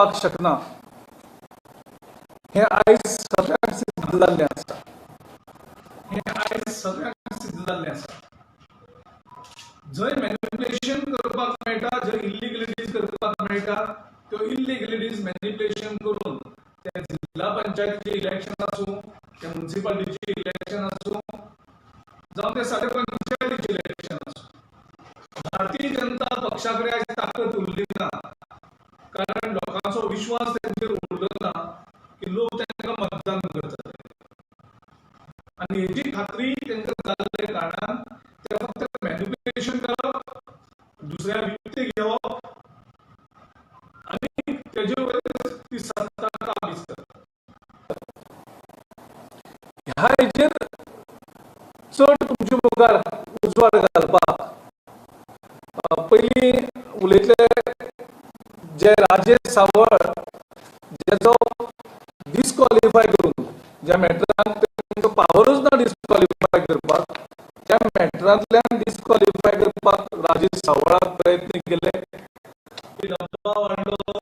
करपाक शकना हें आयज सगळ्यांक सिद्ध जाल्लें आसा. हें आयज सगळ्यांक सिद्ध जाल्लें आसा. जंय मॅनिप्युलेशन करपाक मेळटा, जंय इल्लिगलिटीज करपाक मेळटा, त्यो इल्लिगलिटीज मॅनिप्युलेशन करून ते जिल्हा पंचायतीचें इलेक्शन आसूं, ते मुन्सिपालिटीचें इलेक्शन आसूं, जावं ते साडे पंचायतीचें इलेक्शन आसूं, भारतीय जनता पक्षा कडेन आयज ताकद उरली ना, कारण लोकांचो विश्वास तेंचेर उरलो ना की लोक तांकां मतदान करतले. आनी हेजी खात्री तांकां जाल्ले कारणान ते फक्त मॅनिप्युलेशन करप, दुसऱ्या विकते घेवप आनी तेजे वयर ती सत्ता काबीज करप. ह्या हेजेर चड तुमचे मुखार उजवाड घालपाक पयलीं उलयतले जे राजेश सावळ, जेजो डिस्क्वॉलिफाय करून ज्या मॅटरान तांकां पावरूच ना डिस्क्वॉलिफाय करपाक, त्या मॅटरांतल्यान डिस्क्वॉलिफाय करपाक राजेश सावळाक प्रयत्न केले. दबाव हाडलो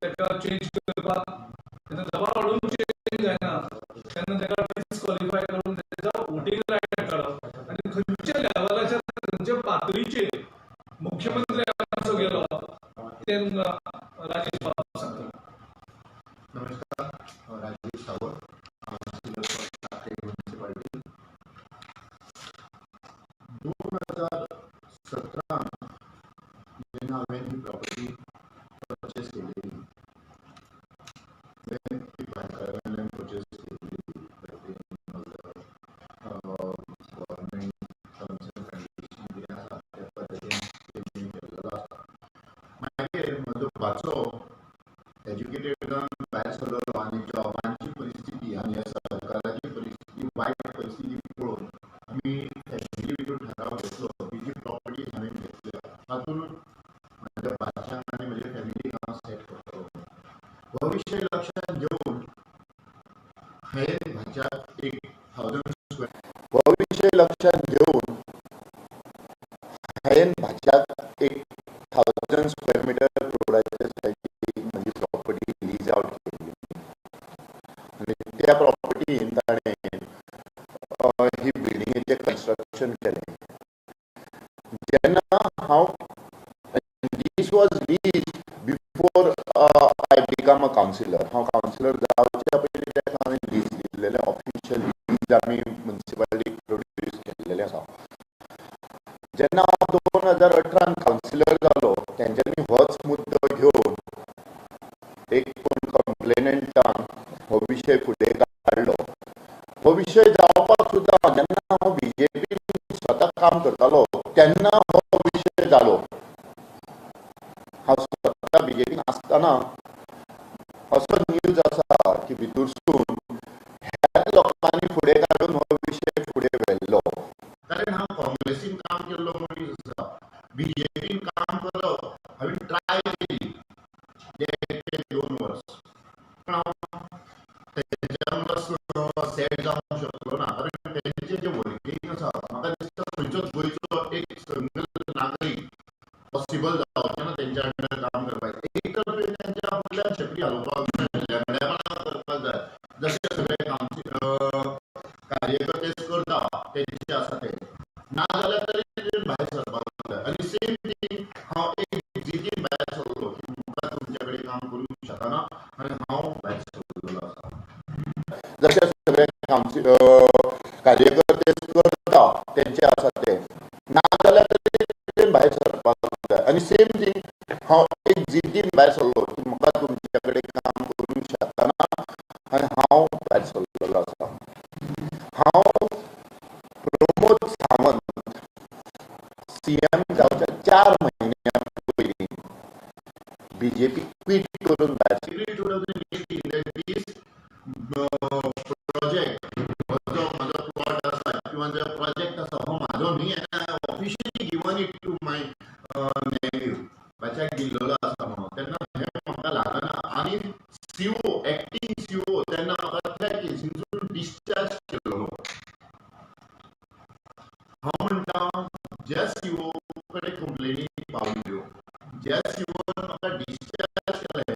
ताका चेंज करपाक, तेन्ना दबाव हाडून चेंज जायना तेन्ना ताका डिस्क्वॉलिफाय करून तेजो वोटींग रायट काडप. आनी खंयच्या लेवलाचेर, खंयच्या पातळीचेर मुख्यमंत्री आमचो गेलो ते तुमकां राजेश बाब सांगतले. नमस्कार, हांव राजेश सावळ, कावन्सिलर फॉर साखळे म्युनिसिपालिटी. 2017 जेन्ना हांवें ही प्रॉपर्टी परचेस केलेली, then ती भायखळ्यावेल्यान परचेस केलेली, गव्हर्मेंट टर्म्स एंड कंडिशन कितें आसा त्या पद्दतीन तेमी केल्लो आसा. मागीर म्हजो भाचो एज्युकेटेड जावन भायर सरलो आनी जॉबांची परिस्थिती आनी ह्या सरकाराची परिस्थिती, वायट परिस्थिती पळोवन आमी फॅमिली भितर ठराव घेतलो की जी प्रॉपर्टी हांवें घेतल्या तातूंत म्हज्या भाच्याक आनी म्हज्या फॅमिलीक हांव सेट करतलो. हो विशय लक्षांत घेवन हांवें भाच्याक एक थावजंड स्क्वेअर, हो विशय लक्षांत घेवन हांवें भाच्याक एक 1000 स्क्वेअर मिटर रोडाच्या सायडीक म्हजी प्रॉपर्टी लीज आवट केली आनी त्या प्रॉपर्टीन ताणें ही बिल्डिंगेचें कन्स्ट्रक्शन केलें. जेन्ना हांव, this was lease before I become a councillor, हांव कावन्सिलर जावच्या पयलीं ताका हांवें लीज दिल्लेलें. ऑफिशियल लीज आमी मुन्सिपालिटीक प्रोड्यूस केल्लेलें आसा. जेन्ना हांव 2018 कावन्सिलर जालो, तेंच्यांनी होच मुद्दो घेवन एक कोण कंप्लेनंटान हो विशय फुडें काडलो. हो विशय जावपाक सुद्दां जेन्ना हांव बीजेपीन स्वता काम करतालो तेन्ना हो विशय जालो. हांव स्वता बीजेपीन आसतना असो न्यूज आसा की भितरसून हेर लोकांनी फुडें काडून हो विशय फुडें व्हेल्लो. कारण हांव काँग्रेसीन काम केल्लो मनीस आसा. बीजेपीन काम करप हांवें ट्राय केली 1.5 ते 2 वर्स, पूण हांव तेंच्या वांगडा सेट जावंक शकलो ना, कारण तेंचें जें वर्किंग आसा, म्हाका दिसता खंयचोच गोंयचो एक सिंगल नागरीक पॉसिबल जावचें ना तेंच्या अंडर काम करपाक. एक तर तुवें तेंच्या फुडल्यान शेपडी हालोवपाक जाय, लेमडेपणां करपाक जाय, जशे सगळे कार्यकर्ते करता तेंचे आसा ते, नाजाल्यार तरी तुवें भायर सरपाक जाय. आनी सेम थींग, हांव एक जिद्दीन भायर सरलो की म्हाका तुमच्या कडेन काम करूंक शकना आनी हांव भायर सरलेलो आसा. जशे सगळे कार्यकर्ते करता तेंचे आसा ते, नाजाल्यार तरी तुवें भायर सरपाक जाय. आनी सेम थींग, हांव एक जिद्दीन भायर सरलो की म्हाका तुमच्या कडेन काम करूंक शकना आनी हांव भायर सरलेलो आसा. हांव प्रमोद सावंत सीएम जावच्या 4 म्हयन्या पयलीं बीजेपी क्वीट करून भायर प्रोजेक्ट, हो जो म्हजो प्लॉट आसा किंवा जो प्रोजेक्ट आसा हो म्हाजो न्ही. Officially given it to my nephew, भाच्याक दिल्लेलो आसा म्हणून तेन्ना हें म्हाका लागना. आनी सीओ, एक्टींग सीओ तेन्ना म्हाका त्या केसीनसून डिस्चार्ज केल्लो. हांव म्हणटा, ज्या सीओ कडेन कंप्लेनी पावल्यो, ज्या सीओन म्हाका डिस्चार्ज केलें,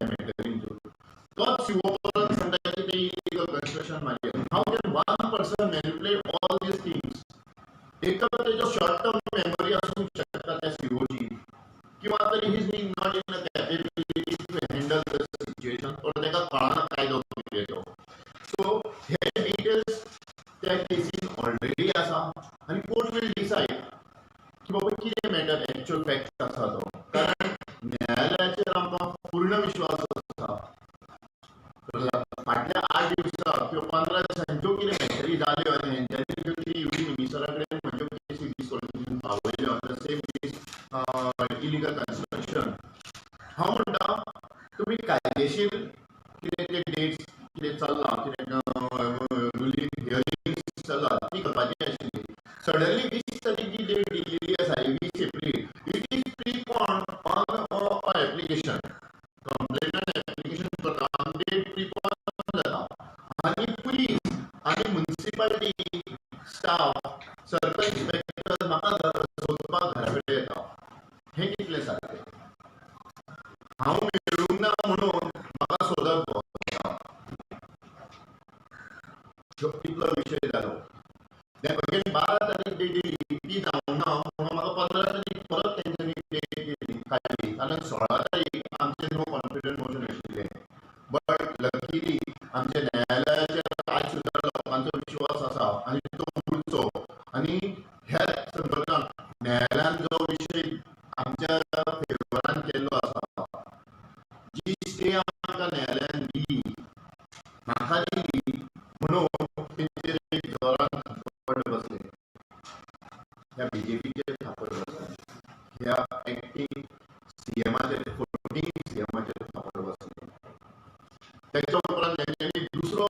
capability to handle the situation or ताका कळना कायदो कितें तो. सो हे डिटेल्स त्या केसीन ऑलरेडी आसा आनी कोर्ट will decide की बाबा कितें मॅटर एक्चुअल फॅक्ट आसा तो, कारण न्यायालयाचेर आमकां पूर्ण विश्वास आसा. फाटल्या 8 दिवसां किंवा 15 दिसांनी ज्यो कितें मॅटरी जाल्यो आनी हेंच्यांनी ज्यो कितें युडी मिनिस्टरा कडेन म्हज्यो केसी डिसक्वॉलिफिकेशन पावयल्यो on the same this illegal construction, हांव म्हणटा तुमी कायदेशीर कितें ते डेट्स कितें चल्लां, कितें रुलींग हियरिंग चल्लां ती करपाची आशिल्ली. सडनली 20 तारीख जी डेट दिल्ली आसा, 20 April, it is prepone on application, complainant application करता आनी डेट प्रिपॉन जाता आनी पुलीस आनी मुन्सिपालिटी स्टाफ सर्कल इन्स्पेक्टर म्हाका सोदपाक घरा कडेन येता. हें कितलें सारकें? हांव मेळूंक ना म्हणून म्हाका सोदत भोंवता. कितलो विशय जालो. अगेन 12 तारीख डेट दिली ती जावंक ना म्हणून म्हाका 15 तारीख परत तेंच्यांनी डेट दिली काडली, कारण 16 तारीख आमचें नो कॉन्फिडन्स मोशन आशिल्लें. बट लकीली आमच्या न्यायालयाचेर आज सुद्दां लोकांचो विश्वास आसा आनी तो उरचो. आनी ह्या संदर्भात न्यायालयान जो विशय आमच्या फेवरान केल्लो आसा, जी स्टे आमकां न्यायालयान दिली, म्हाका दिली म्हणून तेंचेर एक जोरान थापट बसले, ह्या बीजेपीचेर थापट बसले, ह्या एक्टींग सीएमाचेर, 14 सीएमाचेर थापट बसले. तेच्या उपरांत तेंच्यांनी दुसरो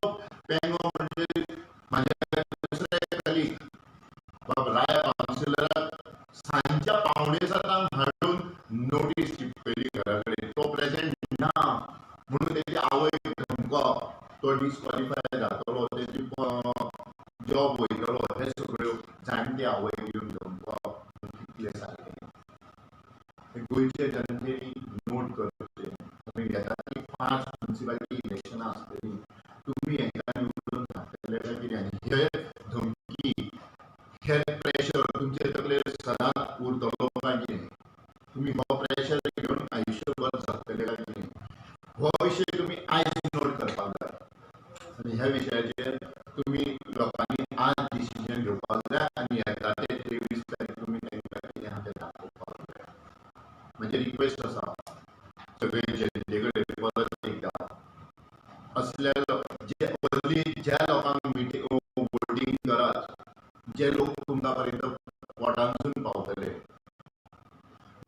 पेंगो म्हणजे म्हाज्या दुसऱ्या कलीग बाब राया कावन्सिलराक सांजच्या 6:45 हाडून नोटीस चिपकयली घरा कडेन. तो प्रेजेंट ना म्हणून तेजी आवयक धमकोवप, तो डिस्क्वॉलिफाय जातलो, तेजी जॉब वयतलो, हे सगळ्यो जाणटे आवयक येवन धमकोवप कितलें सारकें? गोंयचे जनतेन नोट करचें. आमी येता ती 5 मुन्सिपालिटी इलेक्शनां आसतलीं, तुमी हेंकां निवडून धाडटले काय कितें? आनी हे धमकी, हे प्रेशर तुमचे तकलेर सदांच उरतलो काय कितें? तुमी हो प्रेशर घेवन आयुश्यभर जगतले काय कितें? हो विशय तुमी आयज नोट करपाक जाय आनी ह्या विशयाचेर तुमी लोकांनी आज डिसिजन घेवपाक जाय आनी येता ते 23 तारीख तुमी तांकां कितें आहा तें दाखोवपाक जाय. म्हजें रिक्वेस्ट आसा सगळे जनते कडेन परत एकदां, असल्या जे ओन्ली ज्या लोकांक मिटींग वोटींग करात, जे लोक तुमकां पर्यंत पोटांतसून पावतले,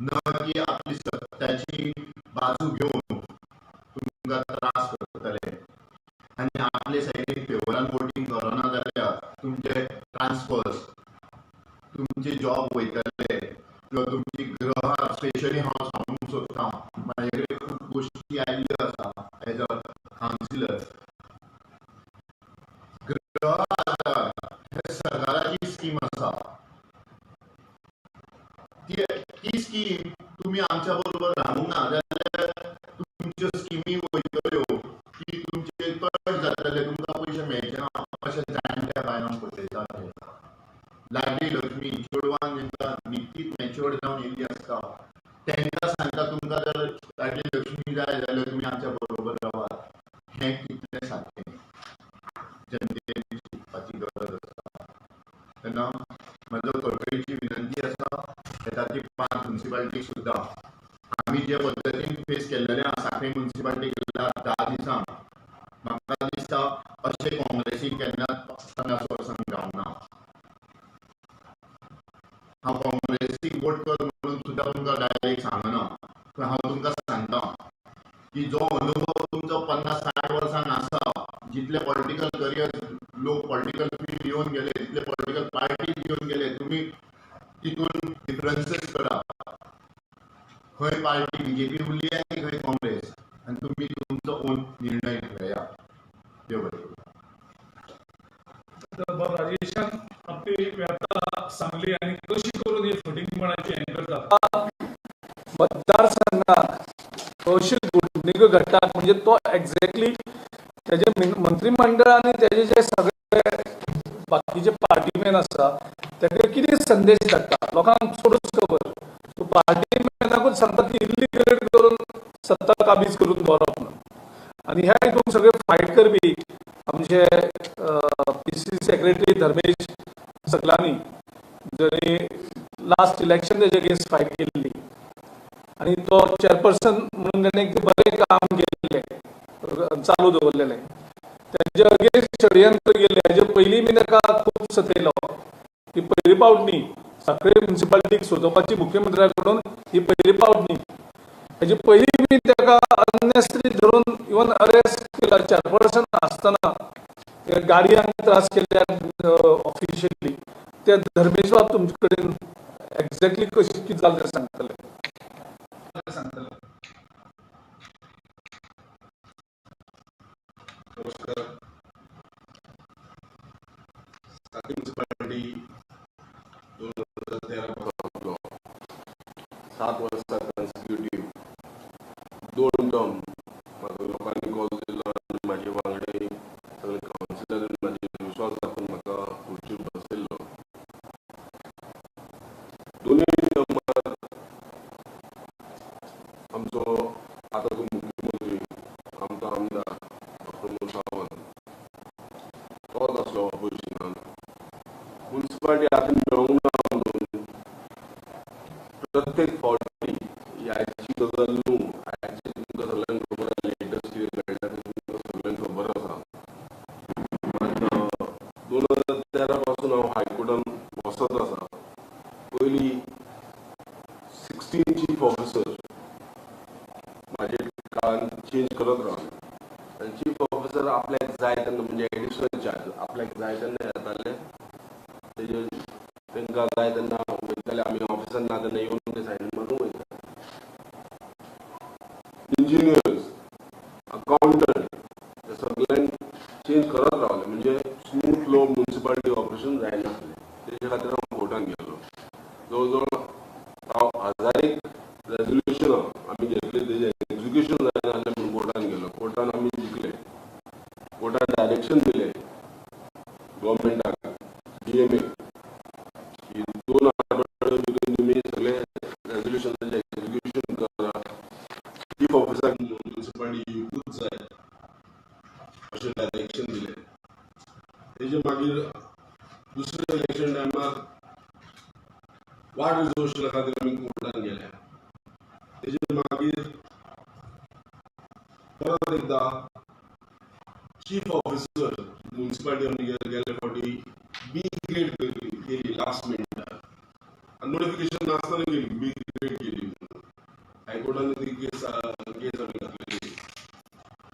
न की आपली सत्याची बाजू घेवन तुमकां त्रास करतले आनी आपले सायडीन फेवरान वोटींग करना जाल्यार तुमचे ट्रान्सफर्स, तुमचे जॉब वयतले किंवा तुमची गृहां. स्पेशली हांव सांगूंक सोदतां, म्हाजे कडेन खूब गोश्टी आयिल्ल्यो आसा एज अ कावन्सिलर. गृह आधार हे सरकाराची स्कीम आसा, ती स्कीम तुमी आमच्या बरोबर रावूंक ना जाल्यार तुमच्यो स्किमी वयतल्यो, ती तुमचे कट जातले, तुमकां पयशे मेळचे ना अशें जाणट्या बायलांक फटयतात. हे लाडली लक्ष्मी चेडवांक जेंकां निकतीच मॅच्युअर्ड जावन येयल्ली आसता तेंकां सांगता तुमकां जर लाडली लक्ष्मी जाय जाल्यार तुमी आमच्या बरोबर रावात. हें कितलें सारकें? जनतेन चिंतपाची गरज आसा. तेन्ना म्हजो कळकळीची विनंती आसा, येता ती 5 मुन्सिपालिटीक सुद्दां आमी जे पद्दतीन फेस केल्लेलें आसा सांखळी मुन्सिपालिटीक 10 दिसांक, म्हाका दिसता अशें काँग्रेसीक केन्नाच 50 वर्सांक जावंक ना. हांव काँग्रेसीक वोट कर म्हणून सुद्दां तुमकां डायरेक्ट सांगना, पूण हांव तुमकां सांगता की जो अनुभव तुमचो 50-60 वर्सांक आसा, जितले पॉलिटिकल करियर लोक पॉलिटिकल फिल्ड येवन गेले, जितले पॉलिटिकल पार्टीज येवन गेले, तुमी तितून डिफरन्सीस करा, खंय पार्टी बीजेपी उरली आनी खंय काँग्रेस, आनी तुमी तुमचो ओन निर्णय घेया. देव बरें करूं. राजेशान आपली व्यथा सांगली आनी कशी करून ही फटींगपणाची हें करता. मतदारसंघात अशी घडणुको घडटात म्हणजे तो एक्झॅक्टली तेजे मंत्रीमंडळ आनी तेजे जे सगळे बाकीचे पार्टीमॅन आसा तेका कितें संदेश धाडटा लोकांक चडूच खबर. सो पार्टीमॅनाकूच सांगता की इल्लिगल करून सत्ता काबीज करून दवरप म्हणून. आनी ह्या हितून सगळे फायट करपी आमचे PCC secretary Dharmesh Saklani, जणी लास्ट इलेक्शन तेजे अगेन्स्ट फायट केल्ली आनी तो चेअरपर्सन म्हणून तेणें एक बरें काम केल्लें, चालू दवरलेलें. तेजे अगेन्स्ट षडयंत्र केल्लें. हेजे पयलीं बी ताका खूब सतयलो. ही पयली पावट न्ही, साखळे म्युनिसिपालिटीक सोदोवपाची मुख्यमंत्र्या कडून ही पयली पावट न्ही. हेजे पयलीं बी ताका अननेसेसरी धरून इवन अरेस्ट केला चेअरपर्सन आसतना, गाडयांक त्रास केल्या ऑफिशियली. ते धर्मेश बाब तुमचे कडेन एक्झॅक्टली कशें कितें जालें तें सांगतले. नमस्कार. साखळी म्युनिसिपालिटी 2013 पासून 7 वर्सां कन्सिक्युटीव 2 टर्म म्हाका लोकांनी कॉल दिलो आनी म्हाजे वांगडे सगळे कावन्सिलरान म्हाजेर विश्वास दाखोवन म्हाका खुर्चीर बसयल्लो. दोनूय टर्मार आमचो आतांचो मुख्यमंत्री, आमचो आमदार प्रमोद सावंत तोच आसलो ऑपोजिशनान. म्युनिसिपालिटी आतां मेळोंक ना म्हणून प्रत्येक फावटी आयची गजाल न्हू, आयची तुमकां सगळ्यांक खबर आसा, लेटस्ट कितें मेळटा तें तुमकां सगळ्यांक खबर आसा. मात 2013 पासून हांव हायकोर्टान वचत आसा. पयलीं 16 चीफ ऑफिसर म्हाजे काळान चेंज करत रावले आनी चीफ ऑफिसर आपल्याक जाय तेन्ना, म्हणजे एडिशनल चार्ज आपल्याक जाय तेन्ना येताले, तेजे तांकां जाय तेन्ना वयताले, आमी ऑफिसान ना तेन्ना येवन ते सायन मारून वयताले. इंजिनियर्स, अकाउंटंट हे सगळ्यांक चेंज करत रावले, म्हणजे स्मूथ फ्लो म्युनिसिपालिटी ऑपरेशन जायनासलें. तेजे खातीर हांव कोर्टान गेलो. जवळ जवळ 1000 रेजोल्युशनां आमी घेतली, तेजें एक्जिक्युशन जायनासलें म्हणून कोर्टान गेलो. कोर्टान आमी जिखले. कोर्टान डायरेक्शन दिलें गव्हर्मेंटाक, DMA, की 2 आठवड्या भितर तुमी सगळे रेजोल्युशनाचें एक्जिक्युशन करा. चीफ ऑफिसराक म्युनिसिपालिटी येवकूच जाय अशें डायरेक्शन दिलें. तेजे मागीर दुसऱ्या इलेक्शन टायमार वार्ड रिजर्वेशना खातीर आमी कोर्टान गेले. तेजे मागीर परत एकदां चीफ ऑफिसर म्युनिसिपालिटी आमी गेले फावटी बी ग्रेड केली लास्ट मिनटार, आनी नोटिफिकेशन नासतना केली, बी ग्रेड केली म्हणून. हायकोर्टान ती केस आमी घातलेली.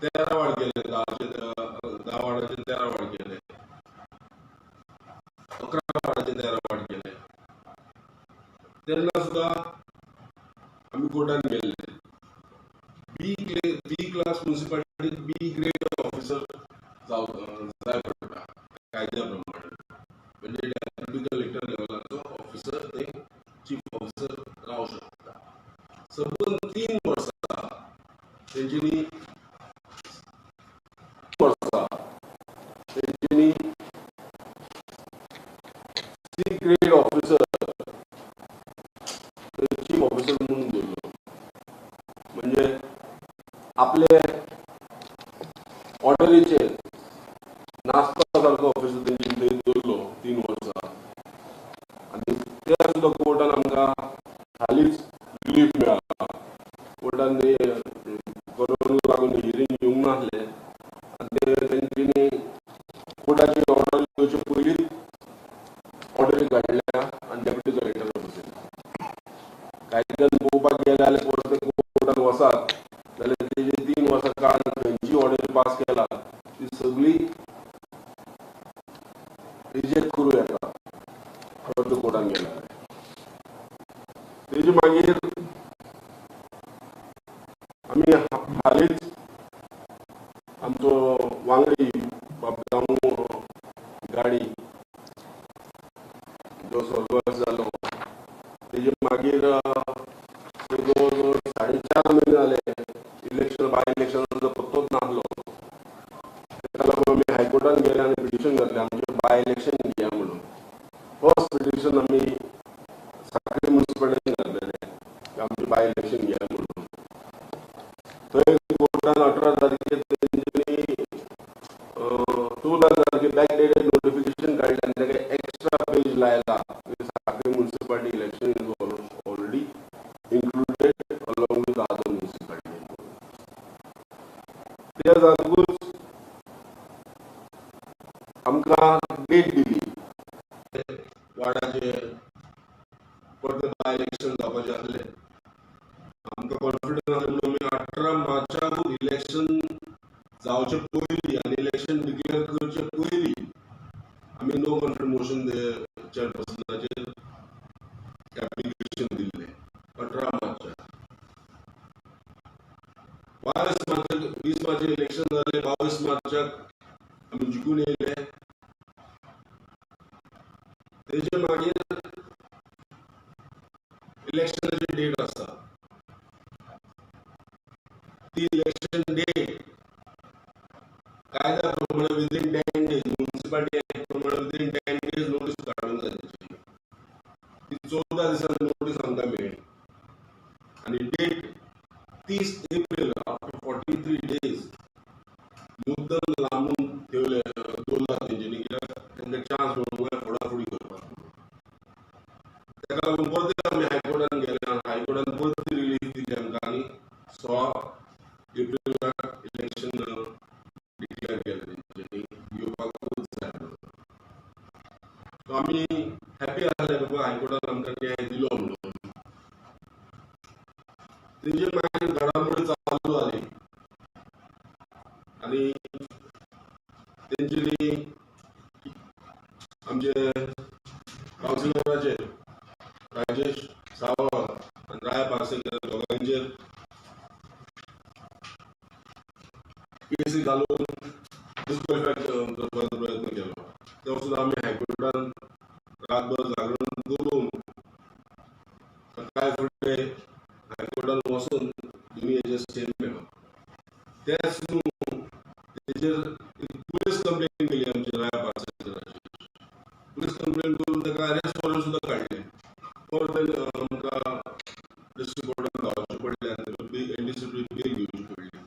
13 वार्ड केले, 10 वार्डाचे 13 वार्ड केले, 11 वार्डाचे 13 वार्ड केले. तेन्ना सुद्दां आमी कोर्टान गेल्ले. B class municipality B grade officer जाय पडटा कायद्या प्रमाणे, म्हणजे डेप्युटी कलेक्टर लेवलाचो ऑफिसर ते चीफ ऑफिसर रावंक शकता. सबंद 3 वर्सां तेंच्यांनी तेंच्यांनी C grade officer chief officer म्हणून दवरलो. म्हणजे आपले ऑर्डरीचेर नाचपा सारको ऑफिसर तेंच्यांनी थंय दवरलो 3 वर्सां. आनी ते सुद्दां कोर्टान आमकां हालींच रिलीफ मेळ्ळा. कोर्टान कोरोना लागून हियरींग येवंक नासलें आनी ते तेंच्यांनी कोर्टाची ऑर्डर येवचे पयलींच ऑर्डरी काडल्या आनी डेप्युटी कलेक्टराक बसयलें. कायद्यान पळोवपाक गेले जाल्यार कोर्टान वचात जाल्यार तेजे 3 वर्सां काळान खंयची ऑर्डर पास केला ती सगळी रिजेक्ट करूं येता परत कोर्टान गेले. तेजे मागीर आमी हालींच आमचो वांगडी बाब दामू गाडी जो स्वर्गवास जालो तेजे मागीर जवळ जवळ 4.5 म्हयने जाले इलेक्शन बाय इलेक्शनाचो पत्तोच नासलो. ताका लागून आमी हायकोर्टान गेले आनी पिटिशन घातलें आमचें बाय इलेक्शन घेया म्हणून. फर्स्ट पिटिशन आमी साखळी म्युनिसिपालिटीन घातलेलें की आमचें बाय इलेक्शन घेया म्हणून. ते जातकूच आमकां डेट दिली वार्डाचे परते बाय इलेक्शन जावपाचें आसलें. आमकां कॉन्फिडन्स आसलें म्हणून आमी 18 मार्चाकूच इलेक्शन जावचे पयलीं आनी इलेक्शन डिक्लेअर करचे पयलीं आमी नो कॉन्फिडन्स मोशन चेअरपर्सनाचेर एप्लिकेशन दिल्लें 18 मार्चाक. 22 मार्चाक 20 मार्चाक इलेक्शन जालें, 22 मार्चाक आमी जिखून येयले. तेजे मागीर इलेक्शनाची डेट आसा, ती इलेक्शन डेट कायद्या प्रमाणे विदीन 10 days, municipality act प्रमाणे विदीन 10 days notice काडूंक जाय तेची. ती 14 दिसांनी नोटीस आमकां मेळ्ळी आनी date 30 April after 43 days मुद्दम लांबून ठेवले दवरला तेंच्यांनी, कित्याक तांकां चान्स मेळूंक जाय फोडाफोडी करपाक. ताका लागून परते आमी हायकोर्टान गेले आनी हायकोर्टान परती रिलीफ दिली आमकां आनी 16 एप्रिलाक इलेक्शन डिक्लेअर केलें तेंच्यांनी घेवपाकूच जाय म्हणून. सो आमी हॅपी आसले बाबा हायकोर्टान आमकां न्याय दिलो म्हणून. तेजे मागीर घडामोडी चालू जाली आनी तेंच्यांनी आमचे कावन्सिलराचेर राजेश सावळ आनी राय पार्सेकर दोगांचेर केसी घालून डिस्क्वॉलिफाय करपाचो प्रयत्न केलो. तो सुद्दां आमी हायकोर्टान रातभर जागरण करून सकाळ फुडें हायकोर्टान वचून दोनी हेजे स्टे मेळ्ळो. तेच न्हू तेजेर पुलीस कंप्लेन केली आमच्या राय पार्सेकराचेर. पुलीस कंप्लेन करून ताका अरेस्ट वॉरंट सुद्दां काडलें. परत आमकां डिस्ट्रिक्ट कोर्टान धांवचें पडलें आनी एनडीसीपी बेल घेवची पडली.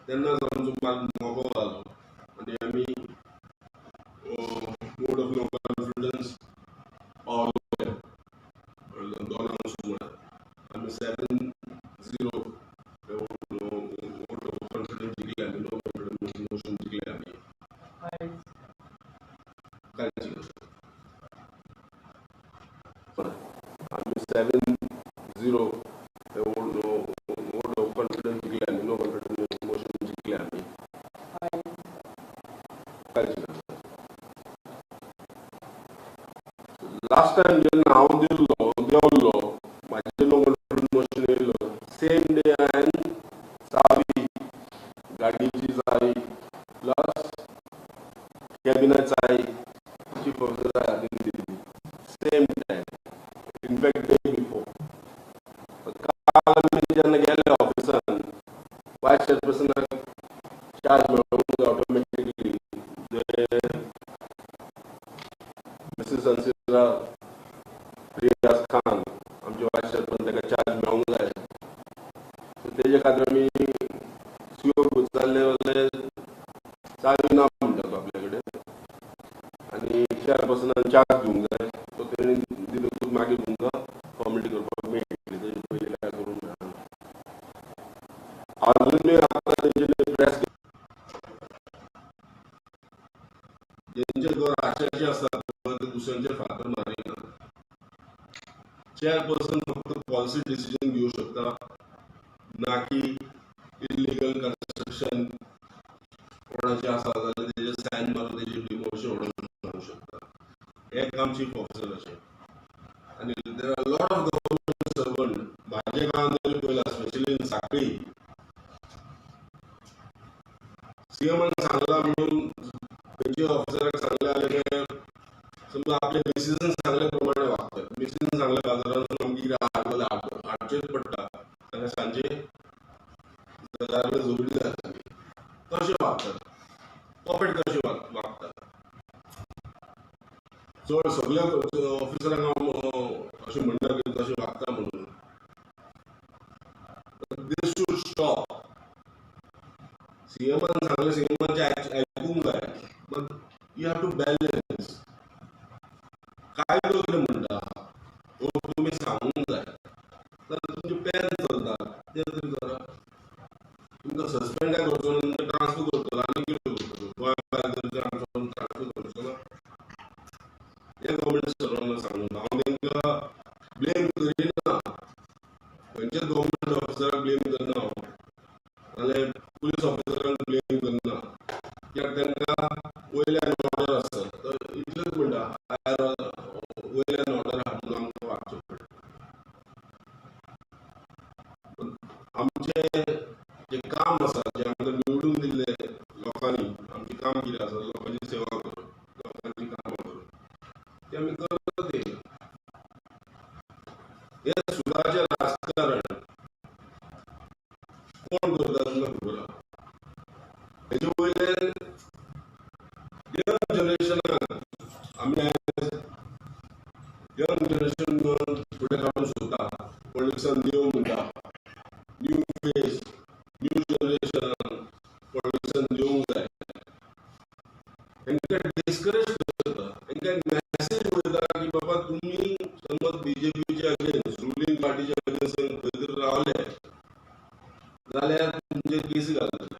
तेन्नाच आमचो मार्ग मोगो जालो आनी आमी वोट ऑफ नो कॉन्फिडन्स पावले 2 सुमार. आमी 7-0 वोट ऑफ कॉन्फिडन्स जिखले आमी, नो कॉन्फिडन्स मोशन जिखले आमी. कालची आमी 7-0 वोट ऑफ कॉन्फिडन्स जिखले आमी, नो कॉन्फिडन्स मोशन जिखले आमी. कालची लास्ट टायम जेन्ना हांव देंवलो म्हाजें नो कॉन्फिडन्स मोशन येयलो, सेम डे हांवें चावी, गाडयेची चावी प्लस कॅबिना चावी चीफ ऑफिसरा हातीन दिली same time, in fact day before. काल आमी जेन्ना गेले ऑफिसान वायस चेअरपर्सनाक चार्ज मेळूंक जाय ऑटोमॅटिकली, मिसीस अन्सिरा रियाज खान आमचे वायस चेअरपर्सन ताका चार्ज मेळूंक जाय. तेजे खातीर आमी सीओ विचारले जाल्यार चावी ना म्हणटा तो आपल्या कडेन आनी चेअरपर्सनान चार्ज दिवंक जाय, तो तेणी दितकूच मागीर तुमकां फॉर्मेलिटी करपाक मेळटली, तेजे पयलीं काय करूंक मेळना. आजुनूय आतां तेंच्यांनी प्रेस जेंचे घर आशाचे आसता ते दुसऱ्यांचेर फातर मारिना. चेअरपर्सन फक्त पॉलिसी डिसिजन घेवंक शकता, ना की इलिगल कन्स्ट्रक्शन कोणाचें आसा जाल्यार तेजेर सायन मारून तेजेर डिमोशन ऑर्डर शकता. हें काम चीफ ऑफिसराचें. आनी there are lot of government servant म्हाजे गांवांत तरी पळयला, स्पेशली इन साखळी, सीएमान सांगला म्हणून खंयच्या ऑफिसराक सांगलें जाल्यार समजा आपले डिसिजन सांगले प्रमाणे वागतात. डिसिजन सांगले बाजारांतसून आमकां कितें हाडलें जाल्यार हाडचेंच पडटा, जाल्यार सांजे घरा झगडी जाता. कशें वागतात, पॉपेट कशें वागतात. चड सगळ्या ऑफिसरांक हांव अशें म्हणटा की तशें वागता म्हणून. This should stop. सीएमान सांगलें, सीएमाचें आयकूंक जाय, but you have to balance. कायदो कितें म्हणटा हो तुमी सांगूंक जाय, जाल्यार तुमचें पेन चलता तें तरी करा. तुमकां सस्पेंड काय करचो ना, ट्रान्सफर करतलो आनी कितें करतलो, गोंया भायर ट्रान्सफर करचो ना. हें गव्हर्मेंट सर्वंटांक सांगून हांव तांकां ब्लेम करिना, खंयच्याच गव्हर्मेंट ऑफिसराक ब्लेम करना हांव, नाल्यार पुलीस ऑफिसरांक ब्लेम करना, कित्याक तांकां वयल्यान ऑर्डर आसता. तर इतलेंच म्हणटा, वयल्यान ऑर्डर आहा म्हणून आमकां वागचें पडटा. आमचें जें काम आसा, जें आमकां निवडून दिल्लें लोकांनी, आमचें काम कितें आसा, लोकांची सेवा करप, लोकांची कामां करप, तें आमी करत येयला. हें सुखाचें राजकारण कोण करता तुमकां खबर आहा. हेजे वयल्यान यंग जनरेशनाक आमी आयज यंग जनरेशन फुडें काडूंक सोदता. पॉलिटिक्सान देव म्हणटा, न्यू फेस न्यू जनरेशनाक पॉलिटिक्सान दिवंक जाय. तांकां डिस्करेज करता, तांकां मॅसेज वयता की बाबा तुमी समज बीजेपीच्या अगेन्स्ट, रुलींग पार्टीच्या अगेन्स्ट खंय तरी रावले जाल्यार तुमचे केसी घालतले,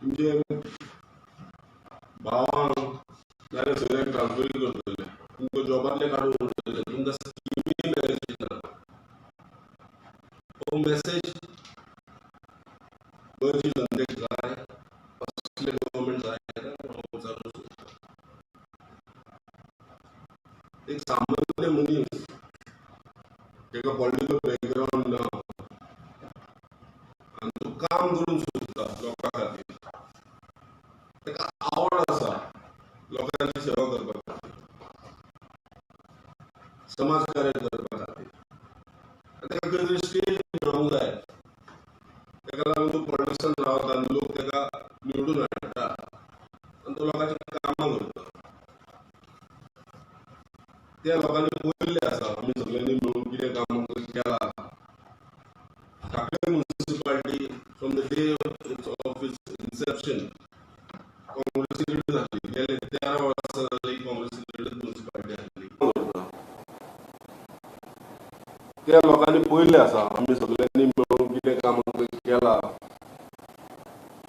तुमचे भावांक नाल्यार सगळ्यांक ट्रान्सफर करतले, तुमकां जॉबांतले काडून उडयतले, तुमकां स्किमी मेळची ना. हो मॅसेज गोंयची जनतेक जाय, असले गव्हर्मेंट जाय हांव विचारूंक सोदतां. एक सामान्य मनीस ताका पॉलिटिकल बॅकग्रावंड ना आनी तो काम करूंक सोदता लोकां खातीर, ताका आवड आसा लोकांची सेवा करपा खातीर, समाज कार्य करपा खातीर, ताका खंय तरी स्टेज मेळोंक जाय. ताका लागून तो पॉलिटिक्सान रावता आनी लोक ताका निवडून हाडटा आनी तो लोकांची कामां करता. त्या लोकांनी पळयल्लें आसा आमी सगळ्यांनी मेळून कितें काम केलां. Sanquelim municipality from the day of its inception काँग्रेसी कडेन जाली. गेले 13 वर्सां जाली काँग्रेसी कडेन म्युनिसिपालिटी आसली. त्या लोकांनी पळयल्लें आसा आमी सगळ्यांनी मेळून कितें काम केलां.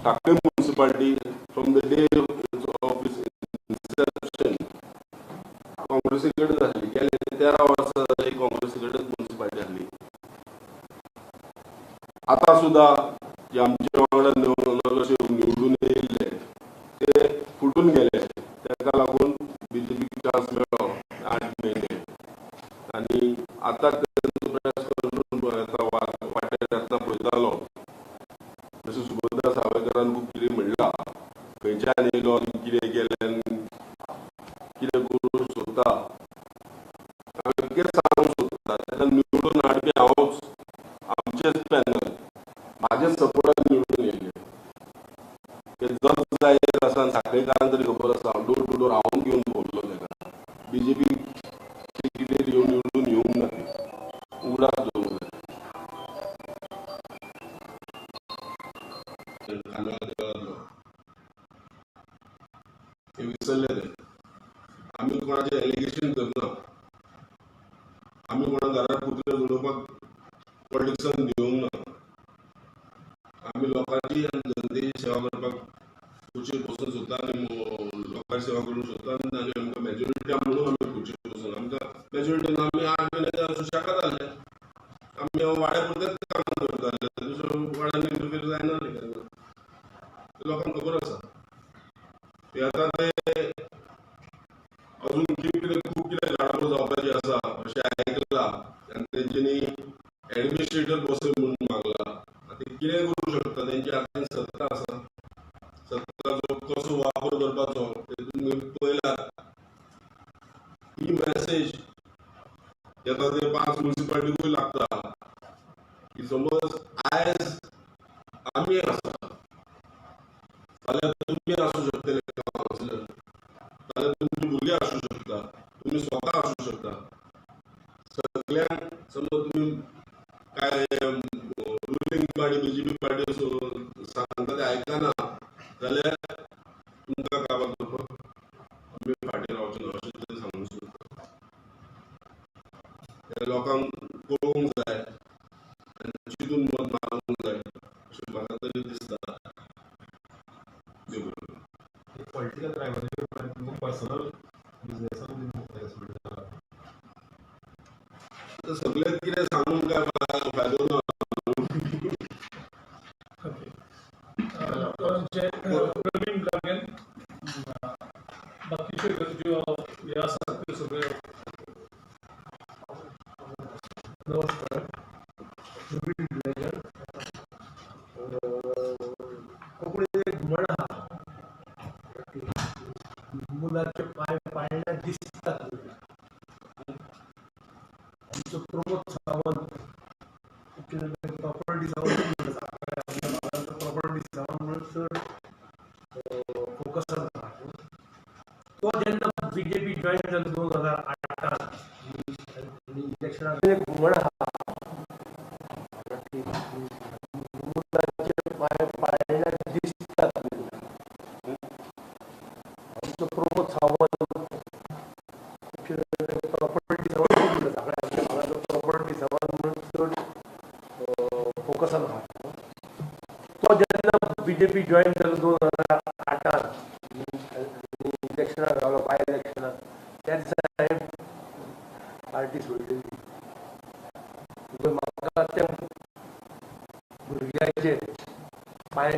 Sanquelim municipality from the day of its inception काँग्रेसी कडेन जाली. गेले 13 वर्सां जाली काँग्रेसी कडेन म्युनिसिपालिटी आसली. आतां सुद्दां जे आमच्या वांगडा नगरसेवक निवडून येयल्ले ते फुटून गेले, ताका लागून बीजेपीक चान्स मेळ्ळो 8 म्हयने. आनी आतां तांचो प्रेस कॉन्फरन्स वाटेर येतना पळयतालो, जशें सुबोधा सावयकारान खूब कितें म्हणलां, खंयच्यान येयलो आनी कितें केलें, कितें करूंक सोदता. हांवें कितें सांगूंक सोदता, ताका निवडून हाडपी हांवूच, आमचेच पॅनल म्हाजेच सपोर्टान निवडून येयले. ते जज जायत आसा आनी सांखळेकारांक तरी खबर आसा, हांव डोर टू डोर हांव घेवन भोंवलो ताका. बीजेपी तिकेट येवन निवडून येवंक ना, ती उगडास दवरूंक जाय. ते विसरले ते. आमी कोणाचें एलिगेशन करना, आमी कोणा घरार कुत्रे उडोवपाक पॉलिटिक्सान दिवंक ना. आमी लोकांची आनी जनतेची सेवा करपाक खुर्चेर बसून सोदता आनी लोकांची सेवा करूंक सोदता. आनी आमकां मेजॉरिटी म्हणून आमी खुर्चेर बसून, आमकां मेजॉरिटी ना, आमी 8 म्हयने सुशेगाद जाले, आमी वाड्या पुरतेंच काम करताले, दुसऱ्या वाड्यान इंटरफियर जायना न्ही केन्ना. लोकांक खबर आसा. ते आतां ते अजून कितें खूब कितें गाडो जावपाचें आसा अशें आयकलां आनी तेंच्यांनी एडमिनिस्ट्रेटर बसय म्हणून मागला. आतां कितें करूंक शकता, तेंच्या हातान सत्ता आसा, सत्ताचो कसो वापर करपाचो ते तुमी पळयलात. ही मॅसेज येता ते 5 म्युनिसिपालिटीकूय लागता की समज आयज आमी आसा, फाल्यां तुमी आसूं शकतले कावन्सिलर, फाल्यां तुमची भुरगीं आसूं शकता, तुमी स्वता आसूं शकता. सगळ्यांक समज तुमी काय रुलींग पार्टी बीजेपी पार्टी सांगता ते आयकना जाल्यार तुमकां काबार करपाक आमी फाटीं रावचे ना अशें ते सांगूंक सोदता. लोकांक पळोवंक जाय आनी चिंतून मत आमचे प्रवीण ब्लागेन बाकीच्यो गरज्यो हे आसात त्यो सगळ्यो. नमस्कार, प्रवीण ब्लॅगर. कोंकणीत एक म्हण आहा, मुलाचे पांय पाळण्यात दिसतात. आमचो प्रमोद सावंत प्रॉपर्टी सावंत, आमच्या भागांचो प्रॉपर्टी सावंत म्हणून चड फोकसान आहा. तो जेन्ना बीजेपी जॉयन जालो 2008 आनी इलेक्शनाक, एक म्हण आहा, मुलाचे पांय पाळण्यात दिसतात. आमचो प्रमोद सावंत प्रॉपर्टी सावंत, आमच्या भागाचो प्रॉपर्टी सावंत म्हणून चड फोकसान आहा. तो जेन्ना बीजेपी जॉयन जालो 2008 आनी इलेक्शनाक रावलो, बाय इलेक्शनाक, त्या दिसा हांवें पार्टी सोडलेली. म्हाका त्या भुरग्याचे पांय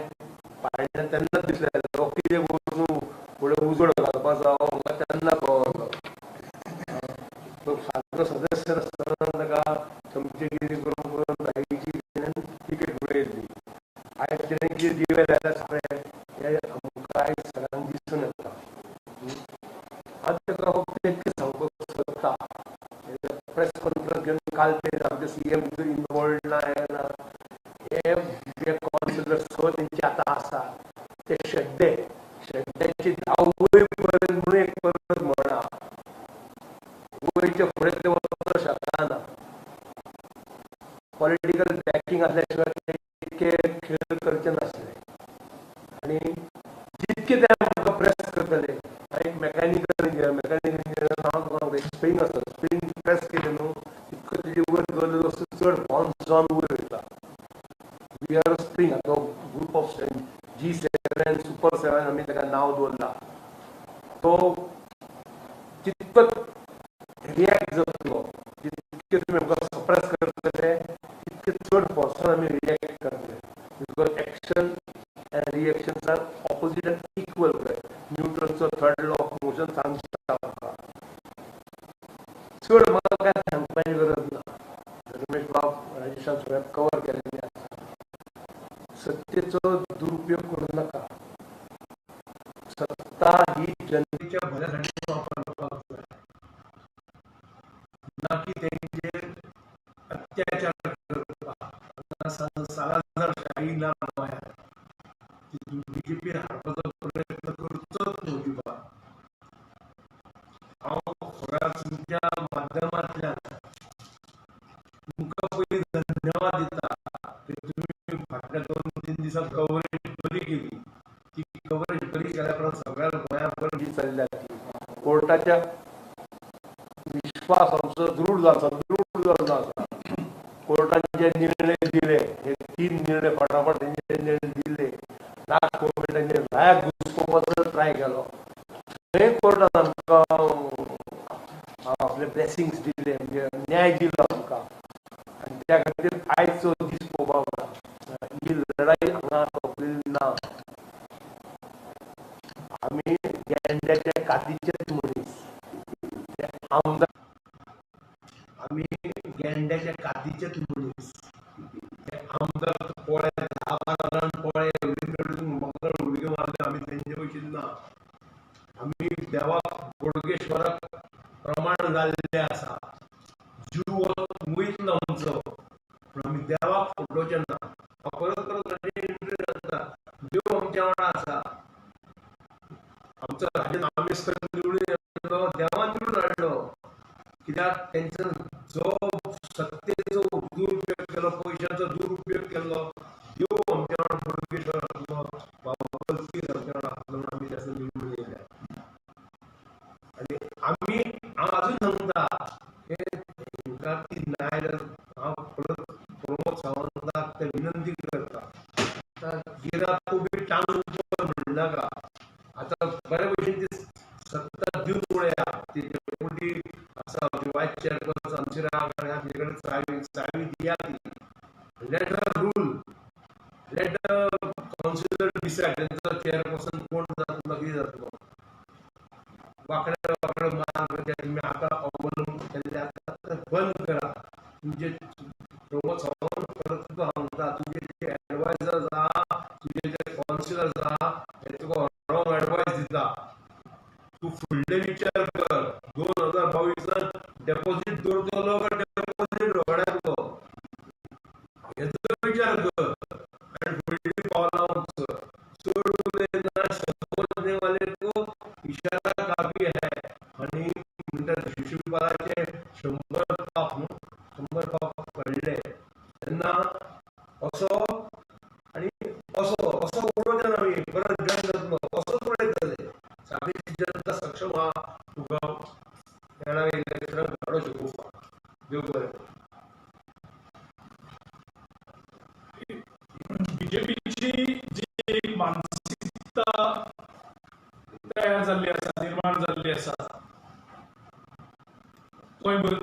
पाळण्यात तेन्नाच दिसलें. तो कितें करून फुडें उजळ घालपाचो म्हाका तेन्ना कळ्ळो. तो सारको सदस्य आसतना ताका चमचेगिरी करून करून बाकीची तिकेट मेळयल्ली. आयज तेणें कितें दिवे लायला सगळें हें आमकां आयज सगळ्यांक दिसून येता. हांव ताका फक्त इतकें सांगपाक सोदता, प्रेस कॉन्फरन्स घेवन काल ते आमचे सीएम इनवॉल्ड ना, हें ना, हे जे कावन्सिलर स तेंचे आतां आसा ते शेड्डे, शेड्ड्याची धांव वयर पर्यंत म्हणून एक परत म्हणा, वयच्या फुडें ते वचपाक शकना. पॉलिटिकल बॅकिंग आसल्या शिवाय ते इतके खेळ करचे नासले. आनी जितके ते आमकां प्रेस करतले, एक मेकॅनिकल इंजिनियर, मेकॅनिकल इंजिनियर हांव तुका स्प्रींग आसता, स्प्रींग प्रेस केले न्हू तितको तेजे वयर दवरलेलो वस्तू चड बाउन्स जावन वयर वयता. We are spring, तो group of G7 super 7 आमी ताका नांव दवरला. तो जितको रिएक्ट जातलो, जितके तुमी आमकां सप्रेस करतले तितके चड फोर्सान आमी रिएक्ट करतले. Because action and reactions are opposite and equal. न्यूटनचो third law of motion सांगता आमकां. चड म्हाका काय सांगपाची गरज ना. रमेश बाब, राजेशान सगळें कवर केल्लें आसा. सत्तेचो दुरुपयोग करूं नाका. सत्ता ही जनतेच्या भल्यासाठी वापरपाक जाय, ना की तेंचेर अत्याचार करपाक. सालाझार शाही ना गोंयांत. बीजेपी हाडपाचो प्रयत्न करचोच न्हू अजिबात. हांव सगळ्या तुमच्या माध्यमांतल्यान तुमकां पयलीं धन्यवाद दिता की तुमी फाटल्या 2-3 दिसांत कवरेज बरी केली. ती कवरेज बरी केल्या उपरांत सगळ्या गोंयाभर जी चल्ल्या ती कोर्टाच्या विश्वास आमचो दृढ जालो, दृढ जाल्लो आसा. कोर्टान जे निर्णय दिले, हे 3 निर्णय फाटाफाट तेंचे निर्णय दिले. लास्ट मोमेंट तांचे रायाक घुसपोवपाचो ट्राय केलो, थंय कोर्टान आमकां आपले ब्लेसिंग्स दिले, म्हणजे न्याय दिलो आमकां. आनी त्या खातीर आयचो दीस पळोवपाक मेळटा. ही लढाई हांगा सोंपलेली ना. आमी गेंड्याच्या कातीचेच मनीस, ते आमदार आमी गेंड्याच्या कातीचेच मनीस, ते आमदार पोळे 10-12 जाण पोळे म्हाका उडक्यो मारल्यो, आमी तेंचे भशेन ना. आमी देवाक बोडगेश्वराक प्रमाण जाल्ले आसा. जीव वयतलो आमचो, पूण आमी देवाक फटोवचे ना. परत परत ताजेर एंट्री जाता. देव आमच्या वांगडा आसा. आमचो राजन आंबेडकर निवडून येयलो, देवान निवडून हाडलो. कित्याक तेंचो जो सत्तेचो दुरुपयोग केलो, पयशांचो दुरुपयोग केलो, देव आमच्या वांगडा बोडगेश्वर आसलो, बाबा पीर आमच्या वांगडा आसलो म्हणून आमी ताचो निवडून येयले. आनी आमी हांव आजून सांगता, हेंकां ती नाजाल्यार हांव परत प्रमोद सावंताक ते विनंती करता, आतां गिरा तूं बी टांग उपर म्हणनाका. आतां बरे भशेन ती सत्ता दिवन उडया. ती डेप्युटी आसा, वायस चेअरपर्सन आमची तिचे कडेन चावी चावी दिया ती. Let her rule, let the councillor decide तेंचो चेअरपर्सन कोण जातलो, कितें जातलो. वांकडे वांकडे मार्ग तुमी आतां अवलंब केल्ले आतां बंद करा. तुमचे प्रमोद सावंत परत तुका सांगता, तुजे जे एडवायजर्स आहा, तुजे जे कावन्सिलर्स आहा, हे तुका रॉंग एडवायस दिता. तूं फुडले विचार कर. 2022 डेपॉझीट दवरतलो काय डेपॉझीट वगडायतलो हेचो विचार कर आनी फुडली पावलां उचल. चड उलयना, समजने वाले को इशारा काफी है. आनी म्हणटा शिशुपालाचे 100 पाप न्हू, 100 पाप पडले तेन्ना असो आनी असो असो उलोवचे ना आमी परत जॉयन जातलो असोच उलयतले. साखळीची जनता सक्षम आहा तुका येणाऱ्या इलेक्शनाक धडो शिकोवपाक. देव बरें. बीजेपीची जी एक मानसिकता तयार जाल्ली आसा, निर्माण जाल्ली आसा गोंयभर,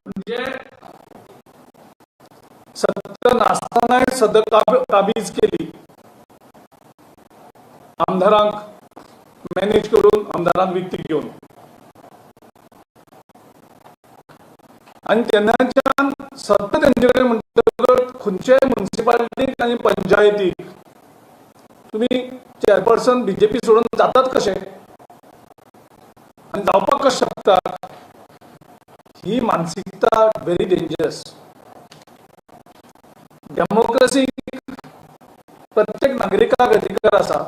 म्हणजे सत्ता नासतनाय सद्दां काबीज केली, आमदारांक मॅनेज करून, आमदारांक विकती घेवन, आनी तेन्नाच्यान सत्ता तेंचे कडेन म्हणटकच खंयच्याय मुन्सिपालिटीक आनी पंचायतीक तुमी चेअरपर्सन बीजेपी सोडून जातात कशे आनी जावपाक कशें शकता? ही मानसिकता व्हेरी डेंजरस. डेमोक्रेसी प्रत्येक नागरिकाक अधिकार आसा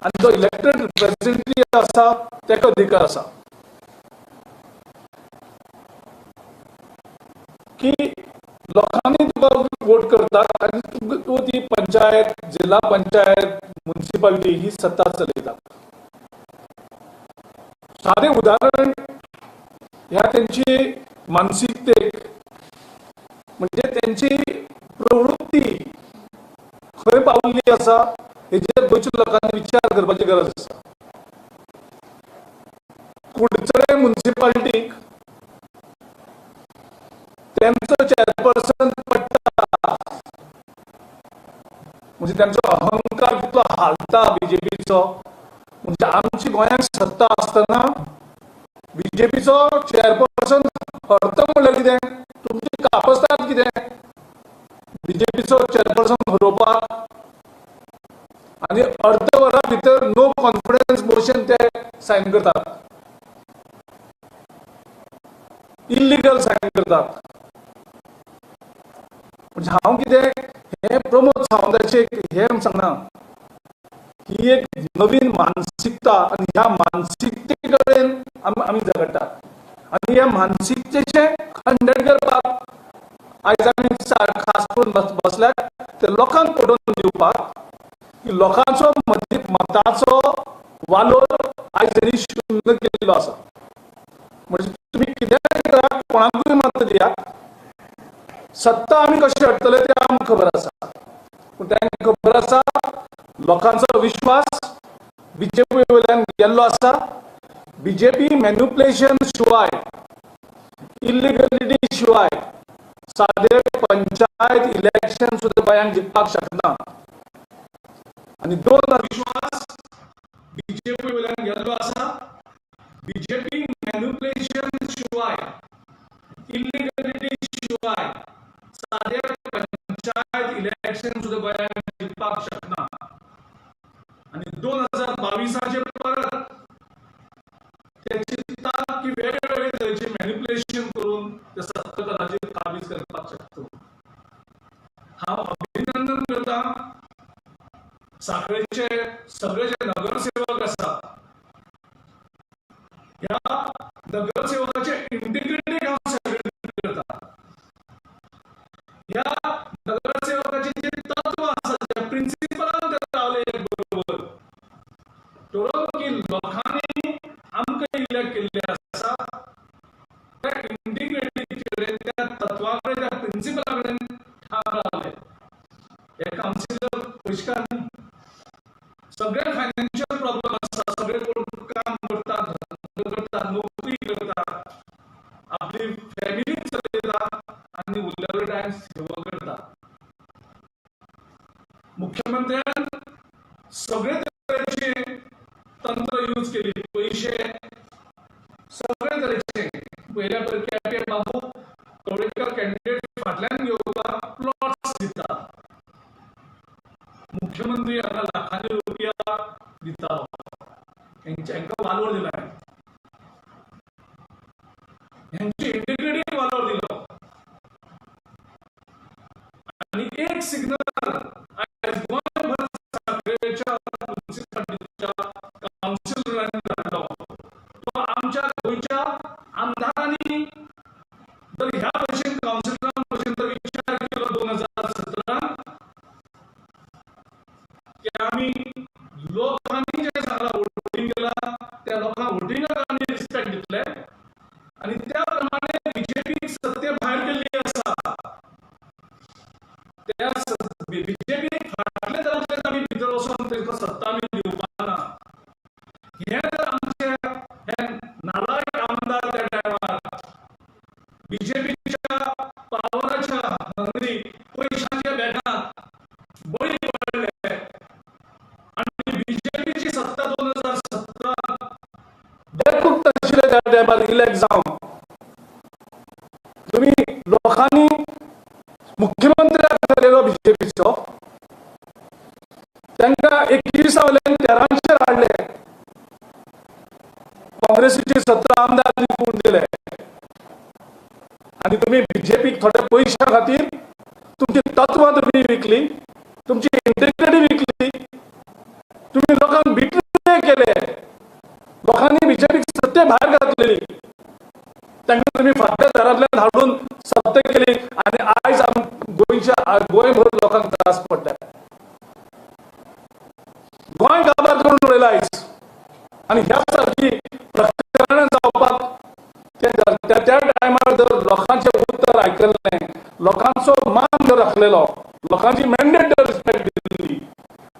आनी जो इलेक्टेड रिप्रेझेंटेटिव्ह आसा ताका अधिकार आसा की लोकांनी तुका वोट करतात आनी तूं ती पंचायत, जिल्हा पंचायत, मुन्सिपालिटी ही सत्ता चलयता. सादें उदाहरण ह्या तेंची मानसिकतेक, म्हणजे तेंची प्रवृत्ती खंय पावल्ली आसा हेजेर गोंयच्या लोकांनी विचार करपाची गरज आसा. कुडचडे मुन्सिपालिटीक त्यांचो चेअरपर्सन पडटा म्हणजे त्यांचो अहंकार कितलो हालता बीजेपीचो. म्हणजे आमची गोंयांत सत्ता आसतना बीजेपीचो चेअरपर्सन हरता म्हणल्यार कितें, तुमची कापस्ताद कितें बीजेपीचो चेअरपर्सन हरोवपाक? आनी अर्द वरा भितर नो कॉन्फिडन्स मोशन ते सायन करतात, इल्लिगल सायन करतात. म्हणजे हांव कितें हें प्रमोद सावंताचें हें सांगना, ही एक नवीन मानसिकता आनी ह्या मानसिकते कडेन आमी झगडटात आनी ह्या मानसिकतेचें खंडन करपाक आयज आमी खास करून बसल्यात ते लोकांक पटोवन दिवपाक की लोकांचो मताचो वालोर आयज तेणी शून्य केल्लो आसा. म्हणजे तुमी कितेंय करा, कोणाकूय मत दियात, सत्ता आमी कशी हाडटले तें आमकां खबर आसा. पूण तांकां खबर आसा लोकांचो विश्वास बीजेपी वयल्यान गेल्लो आसा. बीजेपी मॅन्युप्युलेशन शिवाय, इल्लिगलिटी शिवाय सादे पंचायत इलेक्शन सुद्दां गोंयांत जिखपाक शकना. आनी दोन विश्वास बीजेपी वयल्यान गेल्लो आसा. बीजेपी मॅन्युप्युलेशन शिवाय, इल्लिगलिटी शिवाय सादे पंचायत इलेक्शन सुद्दां गोंयांत जिखपाक शकना. आनी 2022 परत ते चिंततात की वेगळे वेगळे तरेचे मॅन्युप्युलेशन करून ते सत्ता कदाचित काबीज करपाक शकता. हांव अभिनंदन करता साखळेचे सगळे जे नगरसेवक आसा, ह्या नगरसेवकाचे इंटिग्रिटीक हांव सॅल्यूट करता. ह्या नगरसेवकाचे जे तत्व आसा, ज्या प्रिंसिपलान ते रावले बरोबर ठरोवन की लोकांनी आमकां इलेक्ट केल्ले आसा, त्या इंटिग्रिटीचे कडेन, त्या तत्वा कडेन, त्या प्रिंसिपला कडेन ठाम रावले. हे कावन्सिलर पयशेकार न्ही, सगळे फायनान्शियल प्रॉब्लम आसा, सगळे कोण काम करता, धंदो करता, नोकरी करता. मुख्यमंत्र्यान सगळे तरेचे तंत्र यूज केली, पयशे सगळे तरेचे. पयल्या केपे बाबू कवळेकर कॅन्डिडेट फाटल्यान घेवपाक प्लॉट्स दिता, मुख्यमंत्री हांगा लाखांनी रुपया दिता, हेंकां वालोर दिला, हेंची इंटिग्रिटीक वालोर दिलो. आनी एक सिग्नल आयज गोंयभर साखळेच्या मुन्सिपालिटीच्या कावन्सिलरांनी धाडलो, तो आमच्या गोंयच्या आमदारांनी जर ह्या भशेन कावन्सिलरां भशेन जर विचार केलो 2017 की आमी लोकांनी जें सांगलां वोटींग केलां त्या लोकांक वोटिंगाक आमी रिस्पेक्ट दितले आनी त्या प्रमाणे बीजेपीक सत्ते भायर केल्ली आसा, त्या बीजेपीक फाटले दारांतल्यान आमी भितर वचोन तांकां सत्ता आमी दिवपा ना. हें जर आमचे हे नालायक आमदार त्या टायमार बीजेपीच्या पावराच्या हंगरी पयशांच्या बेगांत बळी पडले आनी बीजेपीची सत्ता 2017 बेकूप आशिल्ले त्या टायमार इलेक्ट जावन तुमी लोकांनी मुख्यमंत्र्याक केलेलो बीजेपीचो, तांकां 21 वयल्यान 13 हाडले, काँग्रेसीचे 17 आमदार जिखून दिले आनी तुमी बीजेपीक थोड्या पयशां खातीर तुमची तत्वां तुमी विकली, तुमची इंटिग्रिटी विकली, तुमी लोकांक बिट्रे केले, लोकांनी बीजेपीक सत्ते भायर घातलेली, तांकां तुमी फाटल्या दारांतल्यान हाडून सत्ता केली आनी आयज गोंयच्या गोंयभर लोकांक त्रास पडटा. गोंय काबार करून उडयला आयज आनी ह्या सारकी प्रकरणां जावपाक त्या टायमार जर लोकांचें उत्तर आयकल्लें, लोकांचो मान जर राखलेलो, लोकांची मॅन्डेट जर रिस्पेक्ट दिल्ली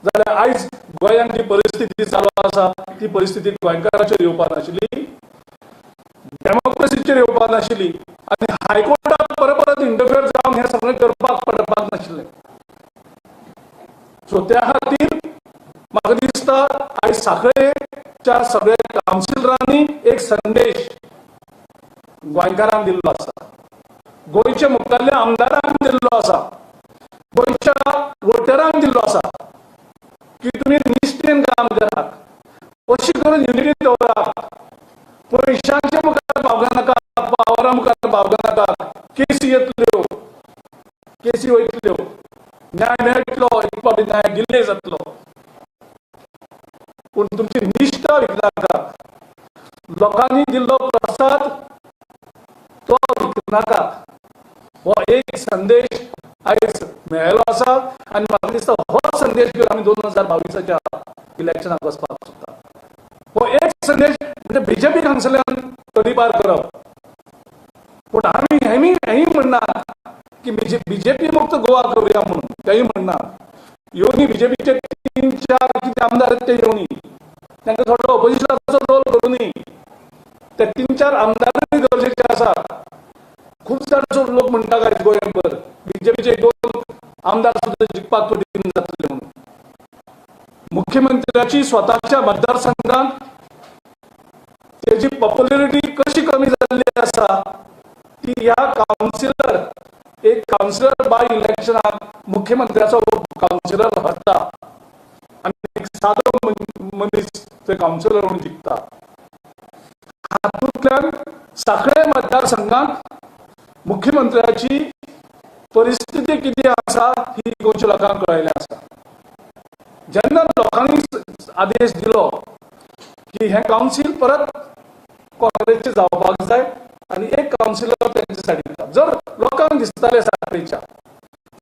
जाल्यार आयज गोंयांत जी परिस्थिती चालू आसा ती परिस्थिती गोंयकाराचेर येवपा नाशिल्ली, डेमोक्रेसीचेर येवपा नाशिल्ली आनी हायकोर्टाक परत परत इंटरफियर जावन हें सगळें करपाक पडपाक नाशिल्लें. सो त्या खातीर म्हाका दिसता आयज साखळेच्या सगळ्या कावन्सिलरांनी एक संदेश गोंयकारांक दिल्लो आसा, गोंयच्या मुखारल्या आमदारांक दिल्लो आसा, गोंयच्या वोटरांक दिल्लो आसा की तुमी निश्ठेन काम करात, अशी करून युनिटी दवरात, पयशांच्या मुखार बावगा नाका, पावरा मुखार बावगा नाका, केसी येतल्यो, केसी वयतल्यो, न्याय मेळटलो, एक फावटी न्याय डिले जातलो, पूण तुमची निश्ठा विकनाका, लोकांनी दिल्लो प्रसाद तो विकनाका. हो एक संदेश आयज मेळ्ळो आसा आनी म्हाका दिसता हो संदेश घेवन आमी 2022 इलेक्शनाक वचपाक सोदता. हो एक संदेश म्हणजे बीजेपी हांगसरल्यान तडीपार करप, पूण आमी हेंय म्हणना की बीजेपी मुक्त गोवा करुया म्हणून, तेंय म्हणना. येवनी बीजेपीचे 3-4 कितें आमदार ते येवनी, तांकां थोडो ऑपोजिशनाचो रोल करुनी, ते 3-4 आमदारूय गरजेचे आसा. खूब जाण लोक म्हणटा काय गोंयभर बीजेपीचे 2 आमदार सुद्दां जिखपाक कठीण जातले म्हणून. मुख्यमंत्र्याची स्वताच्या मतदारसंघात तेजी पॉप्युलरिटी कशी कमी जाल्ली आसा ती ह्या कावन्सिलर, एक कावन्सिलर बाय इलेक्शनाक मुख्यमंत्र्याचो कावन्सिलर हरता आनी एक सादो मनीस ते कावन्सिलर म्हणून जिखता. हातूंतल्यान साखळे मतदारसंघात मुख्यमंत्र्याची परिस्थिती कितें आसा ही गोंयच्या लोकांक कळयलें आसा. जेन्ना लोकांनी आदेश दिलो की हें कावन्सील परत काँग्रेसचें जावपाक जाय आनी एक कावन्सिलर तेंचे सायडीन, जर लोकांक दिसतालें साखळेच्या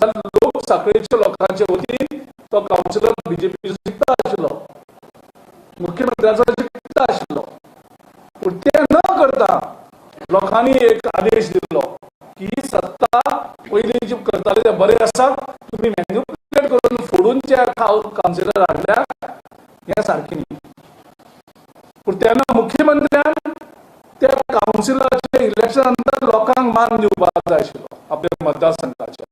जाल्यार लोक साखळेच्या लोकांचे वतीन तो कावन्सिलर बीजेपीचो जिखता आशिल्लो, मुख्यमंत्र्याचो जिखता आशिल्लो. पूण तें न करता लोकांनी एक आदेश दिलो की ही सत्ता पयलीं जी करताले ते बरें आसा, तुमी मॅन्युपुलेट करून फोडून जे कावन्सिलर हाडल्या हें सारकें न्ही. पूण तेन्ना मुख्यमंत्र्यान त्या कावन्सिलराच्या इलेक्शना नंतर लोकांक मान दिवपाक जाय आशिल्लो आपल्या मतदारसंघाच्या,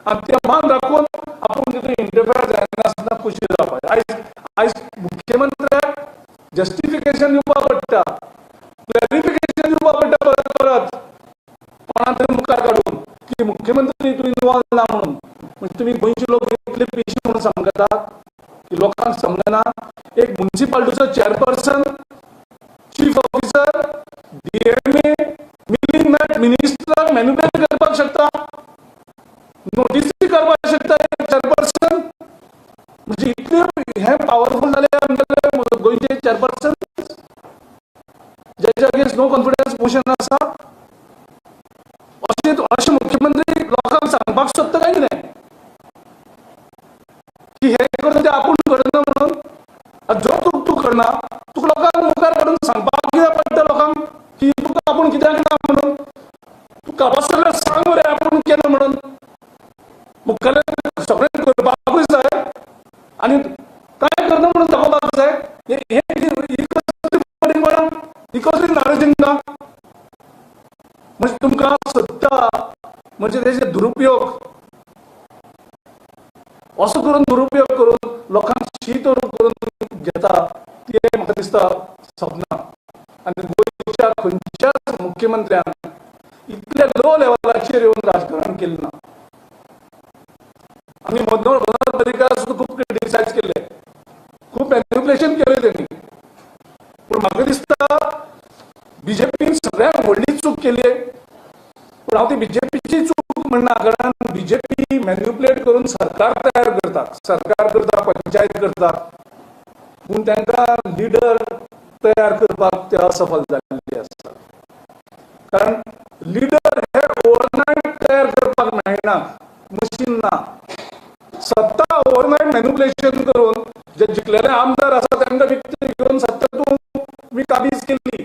आनी ते मान राखून आपूण हितून इंटरफेअर जायनासतना खुशी जावपाक. आयज आयज मुख्यमंत्र्याक जस्टिफिकेशन दिवपाक पडटा, क्लॅरिफिकेशन दिवपाक पडटा परत परत कोणा तरी मुखार काडून की मुख्यमंत्री हितून इनवॉल्व ना म्हणून. म्हणजे तुमी गोंयचे लोक इतले पिशे म्हणून समजतात की लोकांक समजना एक मुन्सिपालिटीचो chairperson, chief officer, DMA, Milind Naik मिनिस्टराक मॅन्युपुलेट करपाक शकता, नोटीसी करपाक शकता चेअरपर्सन. म्हणजे इतले हे पावरफूल जाले आमगेले गोंयचे चेअरपर्सन, ज्याच्या अगेन्स्ट नो कॉन्फिडन्स मोशन आसा. अशें अशें मुख्यमंत्री लोकांक सांगपाक सोदता काय कितें की हे करून ते आपूण करना म्हणून? जो तूं तूं करना, तुका लोकांक मुखार काडून सांगपाक कित्याक पडटा लोकांक की तुका आपूण कित्याक ना म्हणून? तूं काबार सांग मरे आपूण केलें म्हणून. मुखार सगळें करपाकूय जाय आनी काय करना म्हणून दाखोवपाक जाय. हे ही कसली फटींगपणां, ही कसली नाराजिंगा? म्हणजे तुमकां सत्ता म्हणजे तेजे दुरुपयोग असो करून, दुरुपयोग करून लोकांक शीत करून घेता, ते म्हाका दिसता सपना. आनी गोंयच्या खंयच्याच मुख्यमंत्र्यान इतल्या लो लेवलाचेर येवन राजकारण केलें ना. आमी मनोहर पर्रीकार सुद्दां खूब क्रिटिसायज केले, खूब मॅन्युपुलेशन केलें तेणी. पूण म्हाका दिसता बीजेपीन सगळ्यात व्हडली चूक केली. पूण हांव ती बीजेपीची चूक म्हणना, कारण बीजेपी मॅन्युपुलेट करून सरकार तयार करता, सरकार करता, पंचायत करता, पूण तांकां लिडर तयार करपाक ते असफल जाल्ले आसा. कारण लिडर हे ओवरनायट तयार करपाक मेळना, मशीन ना. सत्ता ओवरनायट मॅन्युपुलेशन करून जे जिखलेले आमदार आसा तांकां विकते घेवन सत्ता तुमी काबीज केली,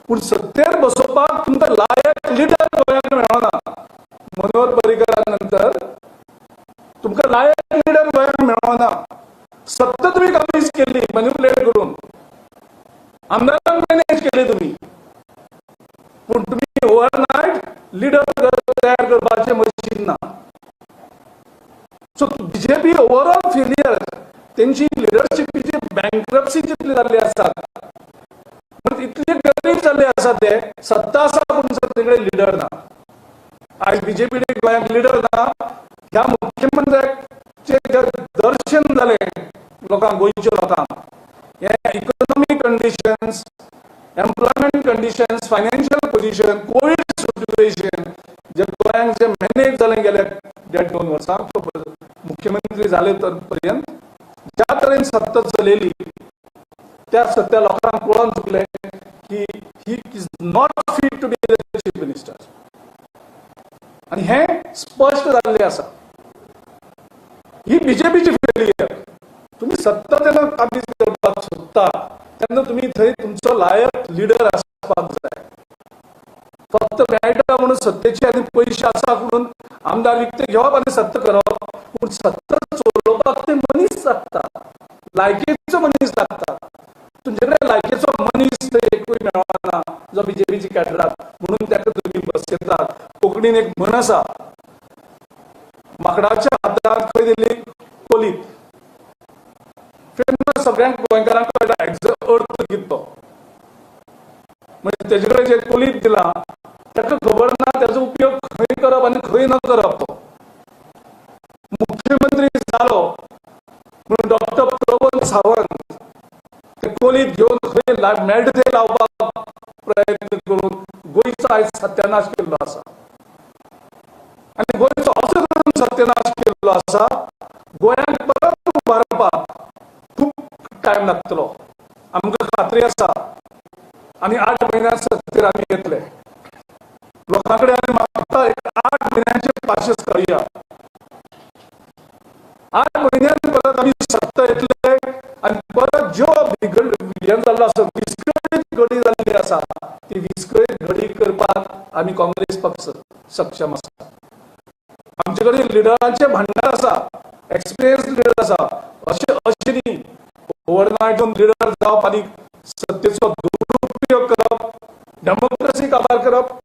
पूण सत्तेर बसोवपाक तुमकां लायक लिडर गोंयांत मेळना. मनोहर पर्रीकरा नंतर तुमकां लायक लिडर गोंयांत मेळना. सत्ता तुमी काबीज केली मॅन्युपुलेट करून, आमदारांक मॅनेज केले तुमी, पूण तुमी ओवरनायट लिडर तयार करपाचें मशीन ना. सो बीजेपी ओवरऑल फेलियर, तेंची लिडरशिपीची बँक्रप्सी जितली जाल्ली आसा, म्हणून इतली गरीब जाल्ले आसा ते. सत्ता आसा पूण सगळे लिडर ना. आयज बीजेपी गोंयांत लिडर ना. ह्या मुख्यमंत्र्याचे जे दर्शन जालें लोकांक, गोंयच्या लोकांक, हे economic conditions, employment conditions, financial position, Covid situation जे गोंयांक जे मॅनेज जालें गेल्या देड दोन वर्सां मुख्यमंत्री जाले तर पर्यंत, ज्या तरेन सत्ता चलयली त्या सत्या लोकांक कळोन चुकलें की he is not fit to be the chief minister. आनी हें स्पश्ट जाल्लें आसा. ही बीजेपीची फेलियर. तुमी सत्ता जेन्ना काबीज करपाक सोदता तेन्ना तुमी थंय तुमचो लायक लिडर आसपाक जाय. फक्त मेळटा म्हणून सत्तेची आनी पयशे आसा म्हणून आमदार विकते घेवप आनी सत्ता करप, पूण सत्ता चलोवपाक ते मनीस लागता, लायकेचो मनीस लागता. तुमचे कडेन लायकेचो मनीस थंय एकूय मेळना जो बीजेपीची कॅडराक, म्हणून ताका तुमी बसयतात. कोंकणीन एक म्हण आसा, माकडाच्या हातांत खंय दिली कोलीत. फेमस, सगळ्यांक गोंयकारांक कळटा अर्थ कितें तो. म्हणजे तेजे कडेन जे कोलीत दिला ताका खबर ना त्याचो उपयोग खंय करप आनी खंय न करप. तो मुख्यमंत्री जालो म्हणून डॉक्टर प्रमोद सावंत ते कोलीत घेवन खंय मेळटा थंय लावपाक प्रयत्न करून गोंयचो आयज सत्यानाश केल्लो आसा. आनी गोंयचो असो करून सत्यानाश केल्लो आसा, गोंयांक परत उबारपाक खूब टायम लागतलो, आमकां खात्री आसा. आनी 8 म्हयन्यात सत्तेर आमी येतले. लोकां कडेन आमी मागता एक 8 म्हयन्यांचे पाशेस करुया. 8 म्हयन्यान परत आमी सत्ता येतले आनी परत ज्यो हें जाल्लो आसा, विस्कळीत घडी जाल्ली आसा, ती विस्कळीत घडी करपाक आमी काँग्रेस पक्ष सक्षम आसा. आमचे कडेन लिडरांचे भांडार आसा, एक्सपिरियन्स लिडर आसा. अशें अशें न्ही ओवरनायट लिडर जावप आनी सत्तेचो दुरुपयोग करप, डेमोक्रेसी काबार करप,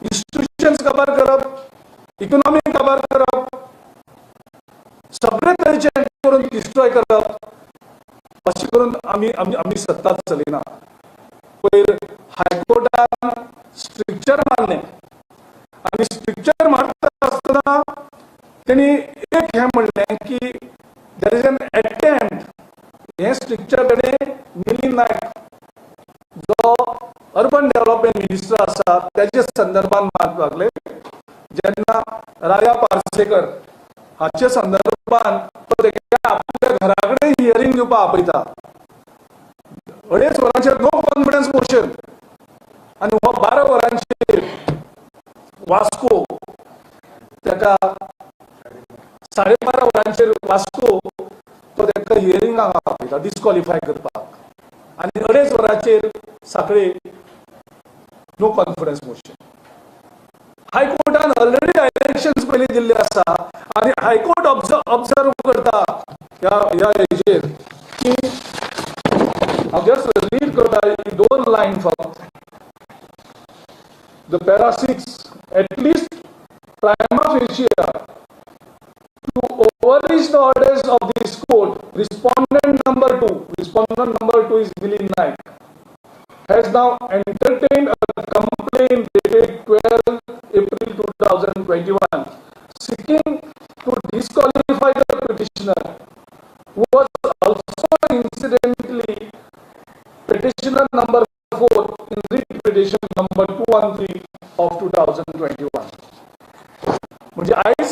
इन्स्टिट्युशन्स काबार करप, इकॉनॉमी काबार करप. करप, अशें करून आमी आमी आमी सत्ता चलयना. पयर हायकोर्टान स्ट्रिक्चर मारलें आनी स्ट्रिक्चर मारता आसतना तेणी एक हें म्हणलें की there is an attempt. हें स्ट्रिक्चर तेणें मिलिंद नायक जो अर्बन डेव्हलपमेंट मिनिस्टर आसा त्याच्या संदर्भात मारपाक लागले. जेन्ना राया पार्सेकर हाचे संदर्भात तो तेगे आपल्या घरा कडेन हियरींग दिवपाक आपयता, 2.5 वरांचेर नो कॉन्फिडन्स मोशन आनी हो 12 वरांचेर वास्को ताका 12:30 वरांचेर वास्को तो ताका हियरिंगाक आपयता डिस्क्वॉलिफाय करपाक आनी 2.5 वरांचेर साखळे नो कॉन्फिडन्स मोशन. हायकोर्टान ऑलरेडी डायरेक्शन्स पयलीं दिल्ले आसा आनी हायकोर्ट ऑब्जर्व करता ह्या ह्या हेजेर की हांव जस्ट रीड करता ही दोन लायन फक्त. The para 6, at least prima facie to overreach the orders of this court, respondent number 2, respondent number 2 is Milind Naik, has now entertained a complaint dated 12 April 2021 seeking to disqualify the petitioner, who was also incidentally petitioner number 4 in writ petition number 213 of 2021. म्हणजे आयज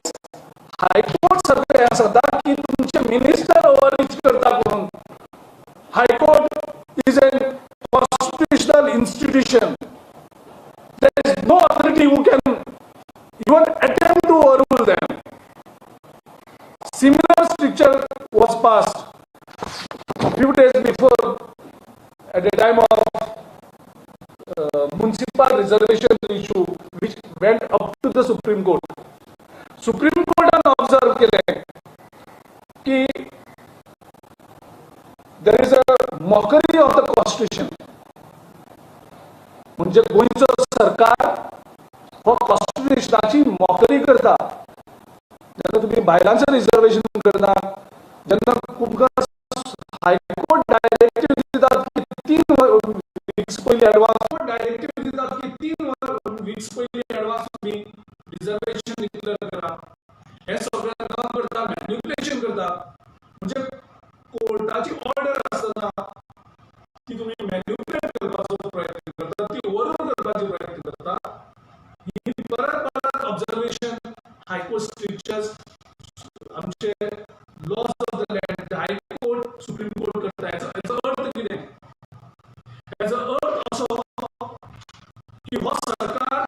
high court सगळे हें सांगता की तुमचे minister overreach करता म्हणून. High Court is a constitutional institution. There is no authority who can even attempt to overrule them. Similar stricture was passed few days before at the time of municipal reservation issue, which went up to the Supreme Court. Supreme Court observe केलें की there is a mockery of the constitution. म्हणजे गोंयचो सरकार हो कॉन्स्टिट्युशनाची mockery करता. जेन्ना तुमी बायलांचें रिजर्वेशन करना, जेन्ना तुमकां हायकोर्ट डायरेक्टीव दितात की 3 विक्स पयलीं एडवान्स, डायरेक्टीव दितात की 3 विक्स पयलीं एडवान्स तुमी रिजर्वेशन डिक्लेअर करा, हे सगळें न करता मॅन्युपुलेशन करता. म्हणजे कोर्टाची ऑर्डर आसतना ती तुमी मॅन्युपुलेट करपाचो प्रयत्न करता, ती ओवररूल करपाचो प्रयत्न करता. ही परत परत ऑब्जर्वेशन हायकोर्ट स्ट्रिक्चर्स, आमचे laws of the land, High Court, Supreme Court करता. हेचो अर्थ कितें? हेचो अर्थ असो की हो सरकार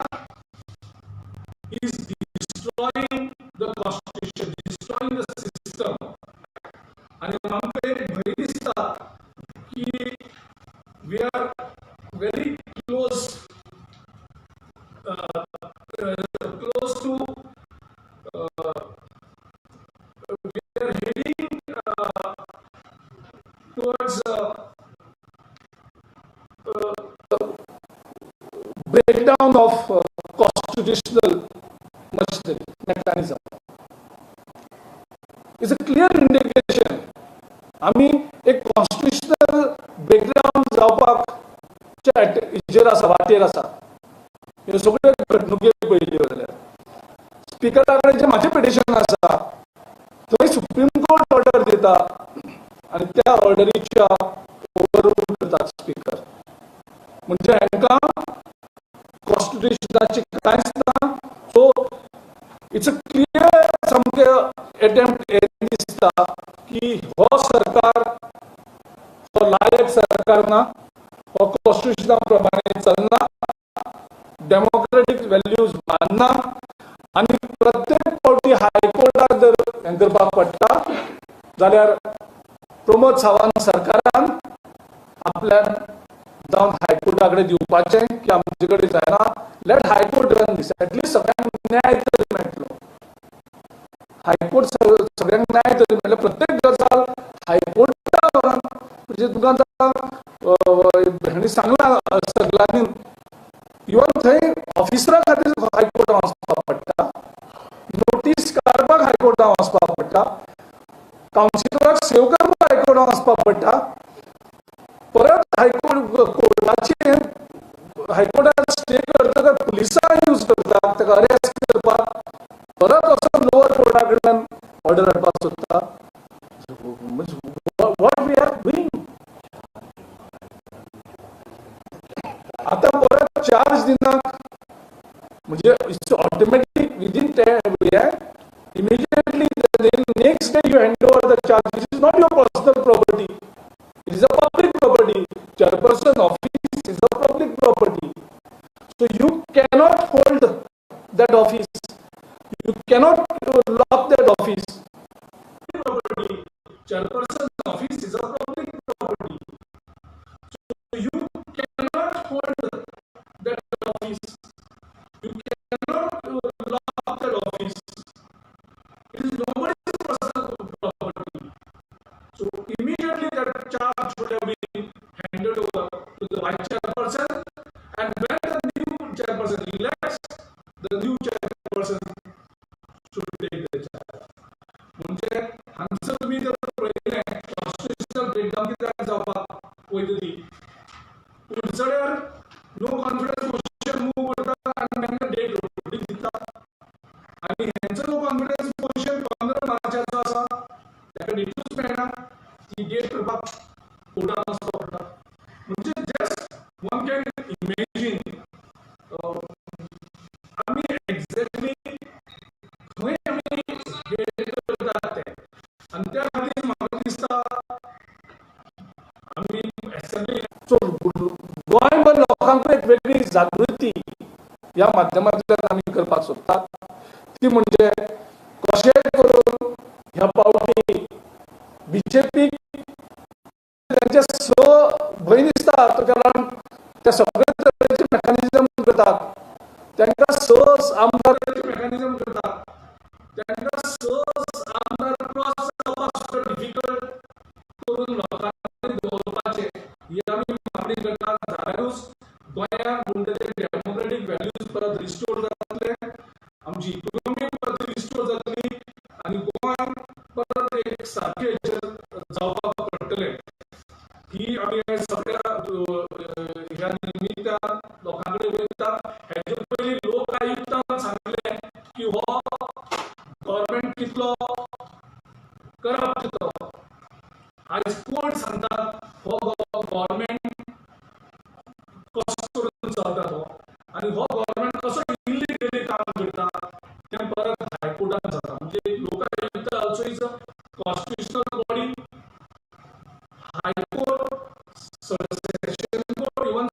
is destroying the constitution, destroying the system. आनी आमकां एक भंय दिसता की we are very close to, we are heading towards breakdown of constitutional machinery mechanism. It's a clear indication. आमी एक कॉन्स्टिट्युशनल ब्रेकडावन जावपाक हेजेर आसा, वाटेर आसा. ह्यो सगळ्यो घडणुकी पळयल्यो जाल्यार स्पिकरा कडेन जें म्हाजें पिटिशन आसा थंय सुप्रीम कोर्ट ऑर्डर दिता आनी त्या ऑर्डरीच्या ओवररूल करतात स्पिकर. म्हणजे हांकां कॉन्स्टिट्युशनाची कांयच ना. सो it's a clear सामकें एटेम्प्ट दिसता की हो सरकार हो लायक सरकार ना, हो कॉन्स्टिट्युशना प्रमाणे चलना, डेमोक्रेटीक व्हॅल्यूज मानना आनी प्रत्येक फावटी हायकोर्टाक जर हें करपाक पडटा जाल्यार प्रमोद सावंत सरकारान आपल्यान जावन हायकोर्टा कडेन दिवपाचें की आमचे कडेन जायना, let High Court run this, at least सगळ्यांक न्याय तरी मेळटलो. हायकोर्ट सगळ्यांक न्याय तरी मेळटलो. प्रत्येक गजाल हायकोर्टा म्हणजे तुमकां आतां हांणी सांगलां सगळ्यांनी, इवन थंय ऑफिसरा खातीर हायकोर्टान वचपाक पडटा, नोटीस काडपाक हायकोर्टान वचपाक पडटा, कावन्सिलराक सेव करपाक कोर्टा कडल्यान ऑर्डर हाडपाक सोदता. What we are doing? आतां परत चार्ज दिना म्हणजे it's automatic within immediately next day you hand over the charge. It is not your personal property, it is a public property. Chairperson office is a public property, so you cannot hold that office, you cannot lock that office. Property, chairperson office is a public property, so you cannot hold that office, you cannot lock that office. It is nobody's personal property. So immediately that charge should have been handed over to the vice chairperson, and when the new chairperson elects, the new chairperson should take the charge. म्हणजे हांगसर तुमी जर पळयलें constitutional breakdown कित्याक जावपाक वयता ती कुडचड्यार no confidence motion move करता आनी मागीर डेट रोखडी दिता आनी हेंचो नो कॉन्फिडन्स मोशन 15 मार्चाचो आसा, ताका डेटूच मेळना, ती डेट करपाक कोर्टान वचपाक पडटा. म्हणजे जस्ट वन can imagine आमी एक्झॅक्टली खंय आमी हे करतात ते. आनी त्या खातीर म्हाका दिसता आमी एसेंब्ली सो गोंयभर लोकांक एक वेगळी जागृती ह्या माध्यमांतल्यान आमी करपाक सोदतात, ती म्हणजे कशें करून ह्या पावटी बीजेपीक तांचे स भंय दिसता, कारण ते सगळे तरेचे मेकॅनिजम करतात, तांकां 6 आमदार मेकॅनिजम करतात, तांकां 6 आमदार क्रॉस जावपाक सुद्दां डिफिकल्ट करून लोकांनी दवरपाचें ही आमी मागणी करतात. जाल्यारूच गोंयांत म्हणटा ते डेमोक्रेटीक व्हॅल्यूज परत रिस्टोर जातले, आमची इकोनॉमी परत रिस्टोर जातली आनी गोंय परत एक सारकें जावपाक पडटलें. ही आमी सगळ्या ह्या निमित्तान लोकां कडेन वयता. हेजे पयलीं लोक आयुक्तान सांगलें की हो गव्हर्मेंट कितलो करप्ट तो, आयज कोर्ट सांगतात हो गव्हर्मेंट कसो करून चलता तो आनी हो गव्हर्मेंट कसो इलिगली काम करता तें परत हायकोर्टान जाता. म्हणजे Lokayukta also is a constitutional body, high court, session court, even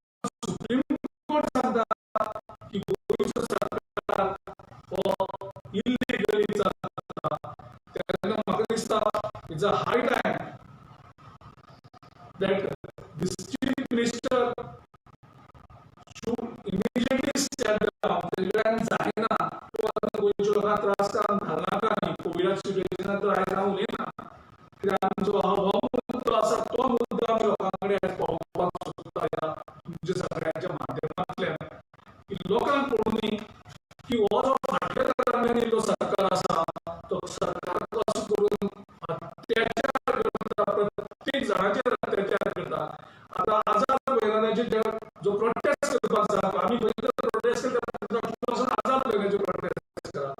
supreme court सांगता की गोंयचो सरकार हो इलिगली चलता. तेन्ना म्हाका दिसता it's a high time that this chief minister should immediately step down. तेजे जायना तूं आतां गोंयच्या लोकांक त्रास घालनाका न्ही. कोविडा सिट्युएशनान तर आयज हांव उलयना, कित्याक आमचो हो मुद्दो आसा तो मुद्दो आमी लोकां कडेन आयज पावोवपाक सोदता ह्या तुमच्या सगळ्यांच्या माध्यमांतल्यान, की लोकांक पळोवनी की हो जो फाटल्या दरम्यान येयल्लो सरकार आसा तो सरकार कसो करून अत्याचार करता, प्रत्येक जाणाचेर अत्याचार करता. आतां आझाद मैदानाचेर जो प्रोटेस्ट करपाक जाय, आमी खंय तर प्रोटेस्ट करता वचून आझाद मैदानाचेर प्रोटेस्ट करा,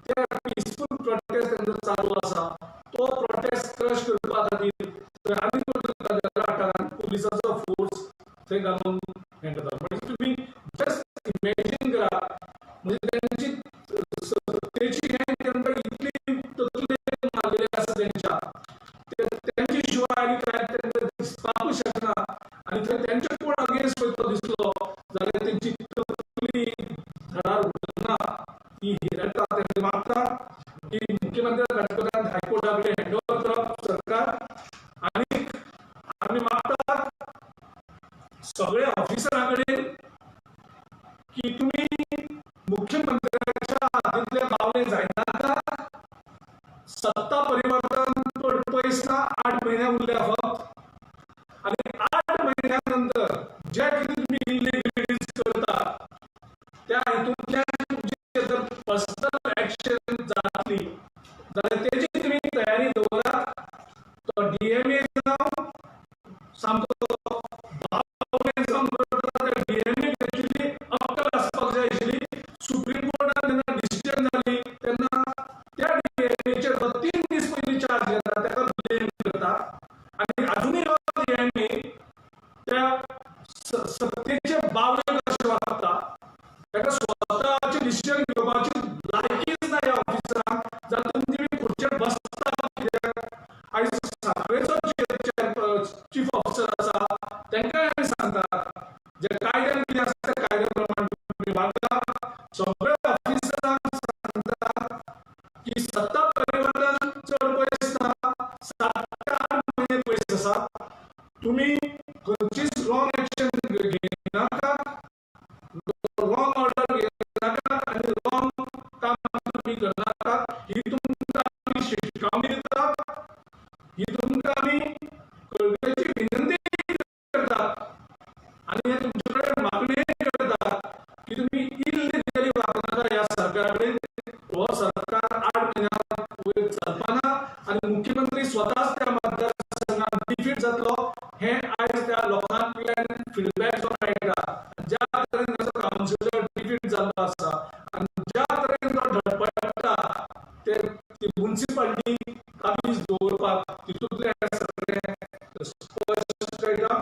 त्या पिसफूल प्रोटेस्ट तेंचो चालू आसा तो प्रोटेस्ट क्रश करपा खातीर थंय आनी पुलिसाचो फोर्स थंय घालून हें करता. म्हणजे तुमी जस्ट इमेजीन करा, म्हणजे तेंची सत्तेची हें तांकां इतली तकली मारलेली आसा तेंच्या, तेंचे शिवाय आनी कांय तांकां दिसपाकूच शकना. आनी थंय तेंचे कोण अगेन्स्ट वयता दिसलो जाल्यार तेंची तकली थळार उरना, ती हिरता. तेंकां मागता की मुख्यमंत्री राजपथान हायकोर्टा कडेन हँड ओवर करप सरकार. आनी आमी मागता सगळ्या ऑफिसरां कडेन की तुमी मुख्यमंत्र्याच्या हातींतले बावले जायनाका. सत्ता परिवर्तन पयस ना, 8 म्हयने उरल्या फक्त, आनी 8 म्हयन्या नंतर जे कितें तुमी इलिगलिटीज करता त्या हितूंतल्यान तुमची जर पर्सनल एक्शन जातली जाल्यार तेजी तुमी तयारी दवरात. तो डीएमए जावं सामको बावले जावन करता, त्या डीएमए एक्चुअली अक्कल आसपाक जाय आशिल्ली. सुप्रीम कोर्टान जेन्ना डिसिजन जाली तेन्ना त्या डीएमए सत्ता परिवर्तन चड पयस ना, 7 ते 8 म्हयने पयस आसा. तुमी खंयचीच रॉंग एक्शन घेनाका, रॉंग ऑर्डर घेनाका आनी रॉंग काम तुमी करनाका. ही तुमकां आमी शिटकावणी दिता, ही तुमकां आमी कळकळेची विनंती करतात आनी हे तुमचे कडेन मागणी करतात की तुमी इल्लिगली वागनाका ह्या सरकारा कडेन. हो सरकार 8 म्हयन्या वयर चलपाना आनी मुख्यमंत्री स्वताच त्या मतदारसंघात डिफीट जातलो हें आयज त्या लोकांतल्यान फिडबॅक जो मेळटा. ज्या तरेन ताचो कावन्सिलर डिफीट जाल्लो आसा आनी ज्या तरेन तो धडपडटा ते मुन्सिपालिटी काबीज दवरपाक तितूंतलें सगळें स्पश्ट कळटा.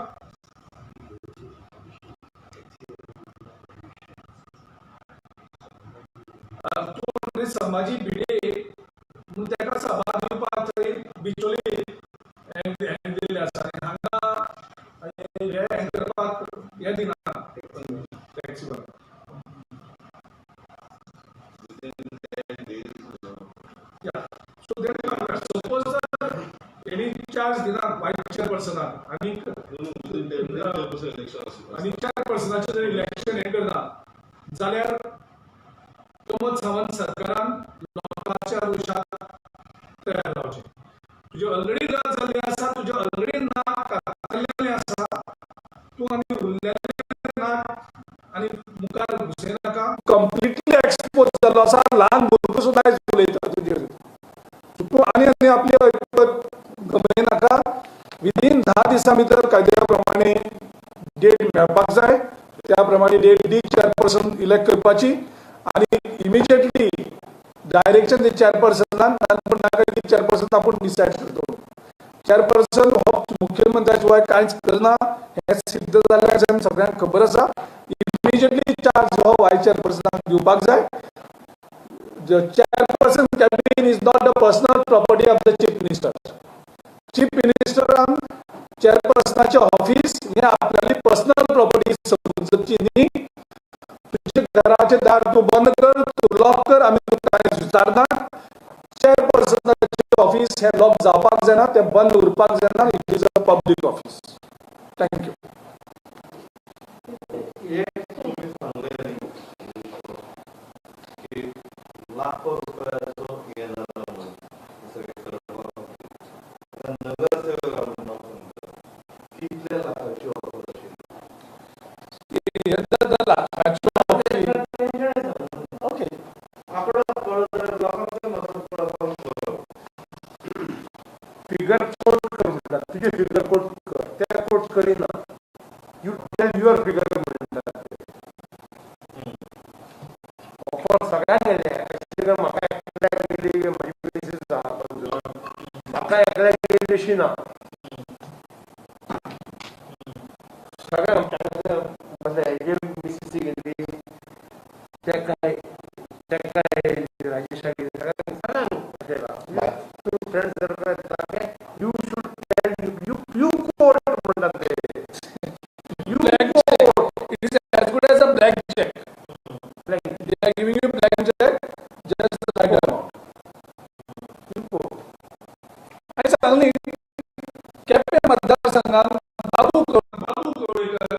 तूं संभाजी भिडे म्हणून ताका सभा दिवपाक थंय बिचोली हें दिल्लें आसा आनी हांगा हें करपाक हें दिना टॅक्सी. सो सपोज जर तेणी चार्ज दिना वायस चेअरपर्सनाक आनी चेअरपर्सनाचें जर इलेक्शन हें करना जाल्यार प्रमोद सावंत सरकारान लोकांच्या रोशाक तयार जावचें. तुजें ऑलरेडी लज जाल्लें आसा, तुजें ऑलरेडी नाक कातरलेलें आसा, तूं आनी उरलेलें नाक आनी मुखार घुसयनाका. कंप्लिटली एक्सपोज जाल्लो आसा, ल्हान भुरगो सुद्दां आयज उलयता तुजेर. तूं आनी आनी आपली ऐपत गमयनाका. विदीन 10 दिसां भितर कायद्या प्रमाणे डेट मेळपाक जाय, त्या प्रमाणे डेट दी चेअरपर्सन इलेक्ट करपाची आनी इमिजिएटली डायरेक्शन ते चेअरपर्सनान नाका की चेअरपर्सन आपूण डिसायड करतलो. चेअरपर्सन हो मुख्यमंत्र्या शिवाय कांयच करना हें सिद्ध जाल्लें सगळ्यांक खबर आसा. इमिजिएटली चार्ज हो वायस चेअरपर्सनाक दिवपाक जाय. The chairperson cabin is not the personal property of the chief minister. Chief मिनिस्टरान चेअरपर्सनाचें ऑफिस हें आपल्याली पर्सनल प्रॉपर्टी समजची न्ही. तुजें घराचें दार तूं बंद कर, तूं लॉक कर, आमी तुका कांयच विचारना. चेअरपर्सनाचें ऑफिस हें लॉक जावपाक जायना, तें बंद उरपाक जायना. It is a public office. Thank you. लाखो रुपयाचो हें जाला म्हणून सगळें करपाक नगरसेवक म्हणून सांगता कितल्या लाखाची ऑफर आशिल्ली? लाखाची ओके आंकडो कळत जाल्यार लोकांक मातसो कळपाक बरो. फिगर कोट कर म्हणटा, तुजें फिगर कोट कर, ते कोट करिना. You tell your figure म्हणटा. ऑफर सगळ्यांक गेले, म्हाका एकल्याक गेली, म्हजी बेसीस आहा, म्हाका एकल्याक गेली अशी ना, सगळ्यांक हेजे मिसीसी गेली, तेका राजेशाक गेली, सगळ्यांक सगळ्यांक अशें तूं friend circle you should tell you you quote म्हणटात ते. You quote it is as good as a blank cheque. They are giving you blank cheque, just the right amount. आनी सांगली केपें मतदारसंघात बाबू कवळेकर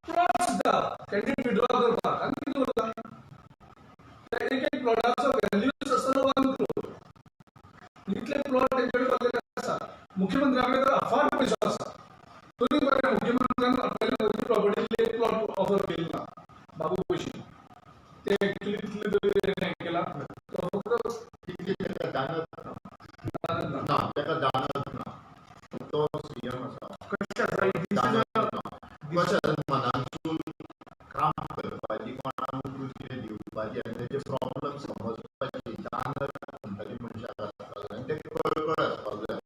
प्लॉट सुद्दां कॅन्डिडेट विड्रॉ करपाक आनी कितें उरता एक एक प्लॉटाचो व्हॅल्यूच आसतलो 1 crore. इतले प्लॉट तेंचे कडेन उरलेले आसा. मुख्यमंत्र्या कडेन तर अफाट पयसो आसा, तरी बरें मुख्यमंत्र्यान आपल्याला खंयची प्रॉपर्टीतले एक प्लॉट ऑफर केली ना बाबू पयशे ते एक्चुअली तितले तरी हें केला तो फक्त तितले ताका दानत ना, ना ताका दानत ना. तो सीएम आसा, कशें आसा दानत ना. कशें आसा मनांतसून काम करपाची, कोणाक उठून कितें दिवपाची आनी तेजे प्रॉब्लम समजपाची दानत म्हणटा ती मनशाक आसपाक जाय आनी ते कळकळ आसपाक जाय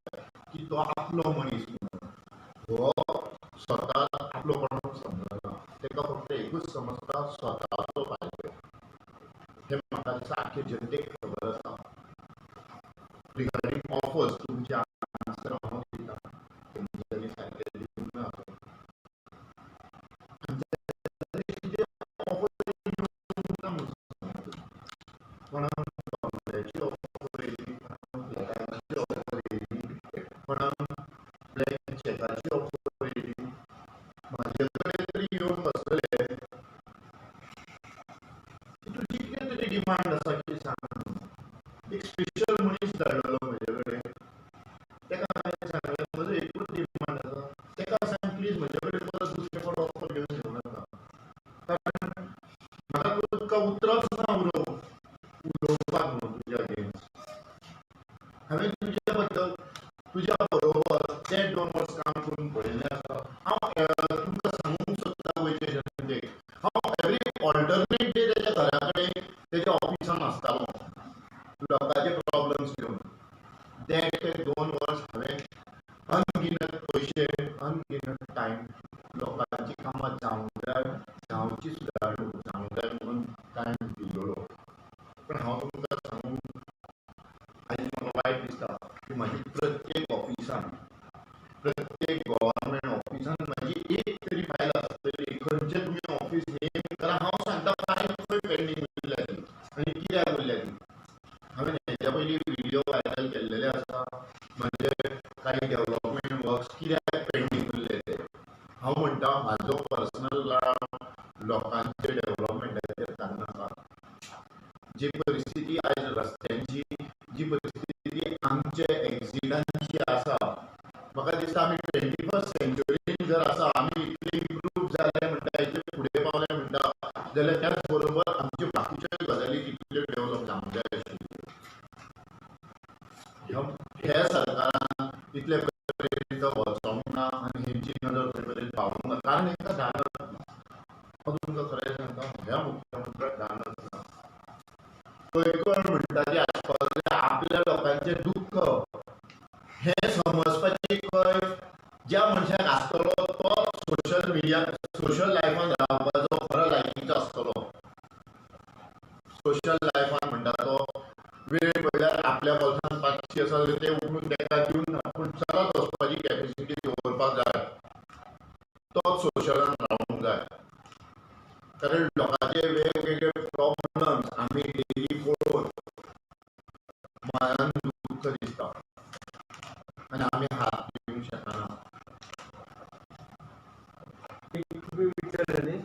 की तो आपलो मनीस म्हणून. हो स्वता आपलो कोणूच समजना, ताका फक्त एकूच समजता स्वताचो फायदो. हें म्हाका दिसता आख्खे जनतेक खबर आसा. रिगार्डींग ऑफर्स तुमचे आन्सर हांव दिता, तुमच्यांनी सारकें दिवंक ना. ऑफर येवंक ना म्हणून सांगता, कोणाक बंगल्याची ऑफर येयली, चॅकाची ऑफर येयली. म्हाजे कडेन तरी येवन बसलेले की तुजी कितें तरी डिमांड आसा की सांग. एक स्पेशल मनीस धाडलेलो म्हजे कडेन, तेका हांवें सांगलें म्हजो एकूच डिमांड आसा, तेका सांग प्लीज म्हजे कडेन परत दुसरे फावट ऑफर घेवन येवं नाका, कारण म्हाका तुका उतरांच ना उलोवपाक म्हणून तुज्या अगेन्स्ट. हांवें तुज्या बद्दल तुज्या बरोबर ते 2 वर्स काम करून पळयल्लें आसा. हांव तुमकां सांगूंक सोदता गोंयचे जनतेक, हांव एवरी ऑल्टरनेट डे तेच्या घरा कडेन तेच्या ऑफिसान आसतालो लोकांचे प्रॉब्लम्स घेवन. ते 2 वर्स हांवें अनगिनत पयशे, अनगिनत टायम लोकांची कामां जावंक जाय, जावची सुदारणूक जावंक जाय म्हणून टायम दिल्लो. पण हांव तुमकां सांगूंक आयज म्हाका वायट दिसता की म्हाजी प्रत्येक ऑफिसान, प्रत्येक गव्हर्मेंट ऑफिसान म्हाजी एक तरी फायल आसतली. खंयचें तुमी ऑफिस नेम करा, हांव सांगता फायल खंय पेंडींग उरल्या ती आनी कित्याक उरल्या ती. हांवें हेज्या पयलीं व्हिडियो व्हायरल केल्लेले आसा, म्हजे कांय डेव्हलपमेंट वर्क्स कित्याक पेंडींग उरले ते. हांव म्हणटा म्हाजो पर्सनल लोकांचे डेव्हलपमेंटाचेर काडनाका. जी परिस्थिती आयज रस्त्यांची, जी परिस्थिती आमचे एक्सिडंटची आसा, म्हाका दिसता आमी 21st सेंच्युरीन जर आसा, आमी इतले इम्प्रूव जाले म्हणटा, इतले फुडें पावले म्हणटा, जाल्यार त्याच बरोबर आमच्यो बाकीच्यो गजाली तितल्यो डेव्हलप जावंक जाय आशिल्ल्यो. ह्या सरकारान इतले पर्यंत वचोंक ना आनी हेंची नदर थंय मेरेन पावूंक ना, कारण हेंकां दानत ना. हांव तुमकां खरें सांगता, ह्या मुख्यमंत्र्याक दानत ना. कळकळ म्हणटा ती आसपाक जाय, आपल्या लोकांचें दुख्ख हें समजपाची कळ ज्या मनशाक आसतलो तो सोशल मिडिया, सोशल लायफान रावपाचो खरो लायकीचो आसतलो. सोशल लायफान म्हणटा तो वेळ पडल्यार आपल्या बोल्सान 500 आसा जाल्यार ते उखलून ताका दिवन आपूण चलत वचपाची कॅपेसिटी दवरपाक जाय, तोच सोशलान रावूंक जाय. कारण लोकांचे वेगवेगळे प्रॉब्लम्स आमी डेली पळोवन मनान दुख्ख दिसता आनी आमी हात दिवंक शकना. तुमी विचारलें न्ही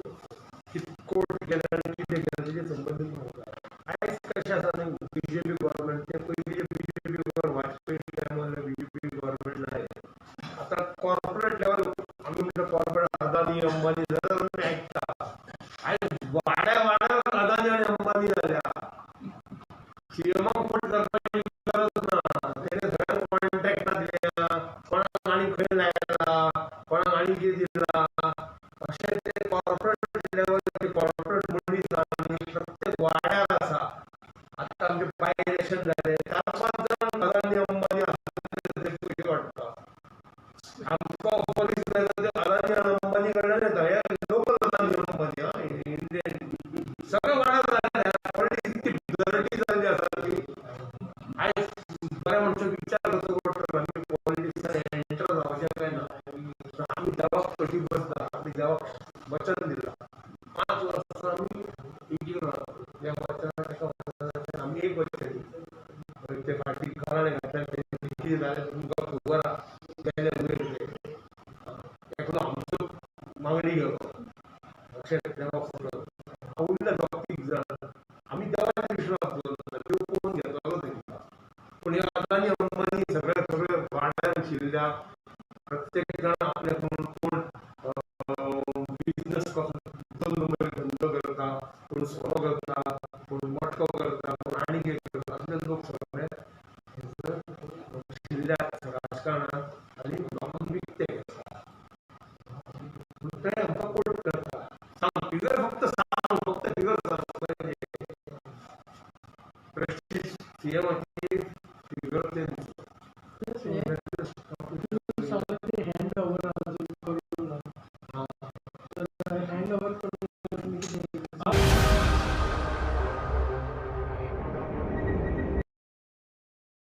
की कोर्ट गेल्या आनी कितें केलें तेजे संबंदीत म्हाका आयज कशें आसा न्ही, बीजेपी गव्हर्मेंट ते पयलीं बीजेपी गव्हर्मेंट वाजपेयी टायमार बीजेपी गव्हर्मेंट आयलें. आतां कॉर्पोरेट लेवल आमी म्हणटा कॉर्पोरेट अदानी अंबानी जाल्यार आमी आयकता. आयज वाड्या वाड्यार अदानी आनी अंबानी जाल्या. सीएमाक फोन करपाची गरज ना, तेणे सगळ्यांक कॉन्ट्रॅक्टां दिल्या, कोणाक आनी खंय लायला, कोणाक आनी कितें दिला, अशें ते कॉर्पोरेट लेवल कॉर्पोरेट मनीस आनी प्रत्येक वाड्यार आसा. आतां आमचे बाय इलेक्शन जालें, 4-5 जाण अदानी अंबानी आसले ते पयशे वाडटा. आमकां पोलीस मेळटा ते अदानी अंबानी कडल्यान येता. हे लोकल अदानी अंबानी आं, इंडियन सगळे वाड्यार जाले. पॉलिटिक्स इतकी डर्टी जाल्ली आसा की आयज बऱ्या मनशाक विचार करचो पडटलो आमी पॉलिटिक्सान एंटर जावचें काय ना. आमी देवाक कशी बसता, आमी देवाक वचन दिलां, 5 वर्सां आमी एकीकरण त्या वचनाक एका वचनाचेर आमी एक वचन दिलें. ते फाटीं घराणें घातलें, कितें जालें तुमकां खबर आसा, गेले वयर ते एकलो आमचो मागणी गेलो अशें देवाक फुडो उरले दोग तीग जाण. आमी देवाचेर विश्वास दवरला, देव पळोवन घेतलो तांकां. पूण हे अदानी अंबानी सगळे सगळे वाड्यार शिरल्या, प्रत्येक जाण आपले कोण कोण बिजनस कसो 2 नंबर धंदो करता, कोण सोरो करता, कोण मटको करता, कोण आनी कितें करता, असले लोक सगळे शिरल्या राजकारणान.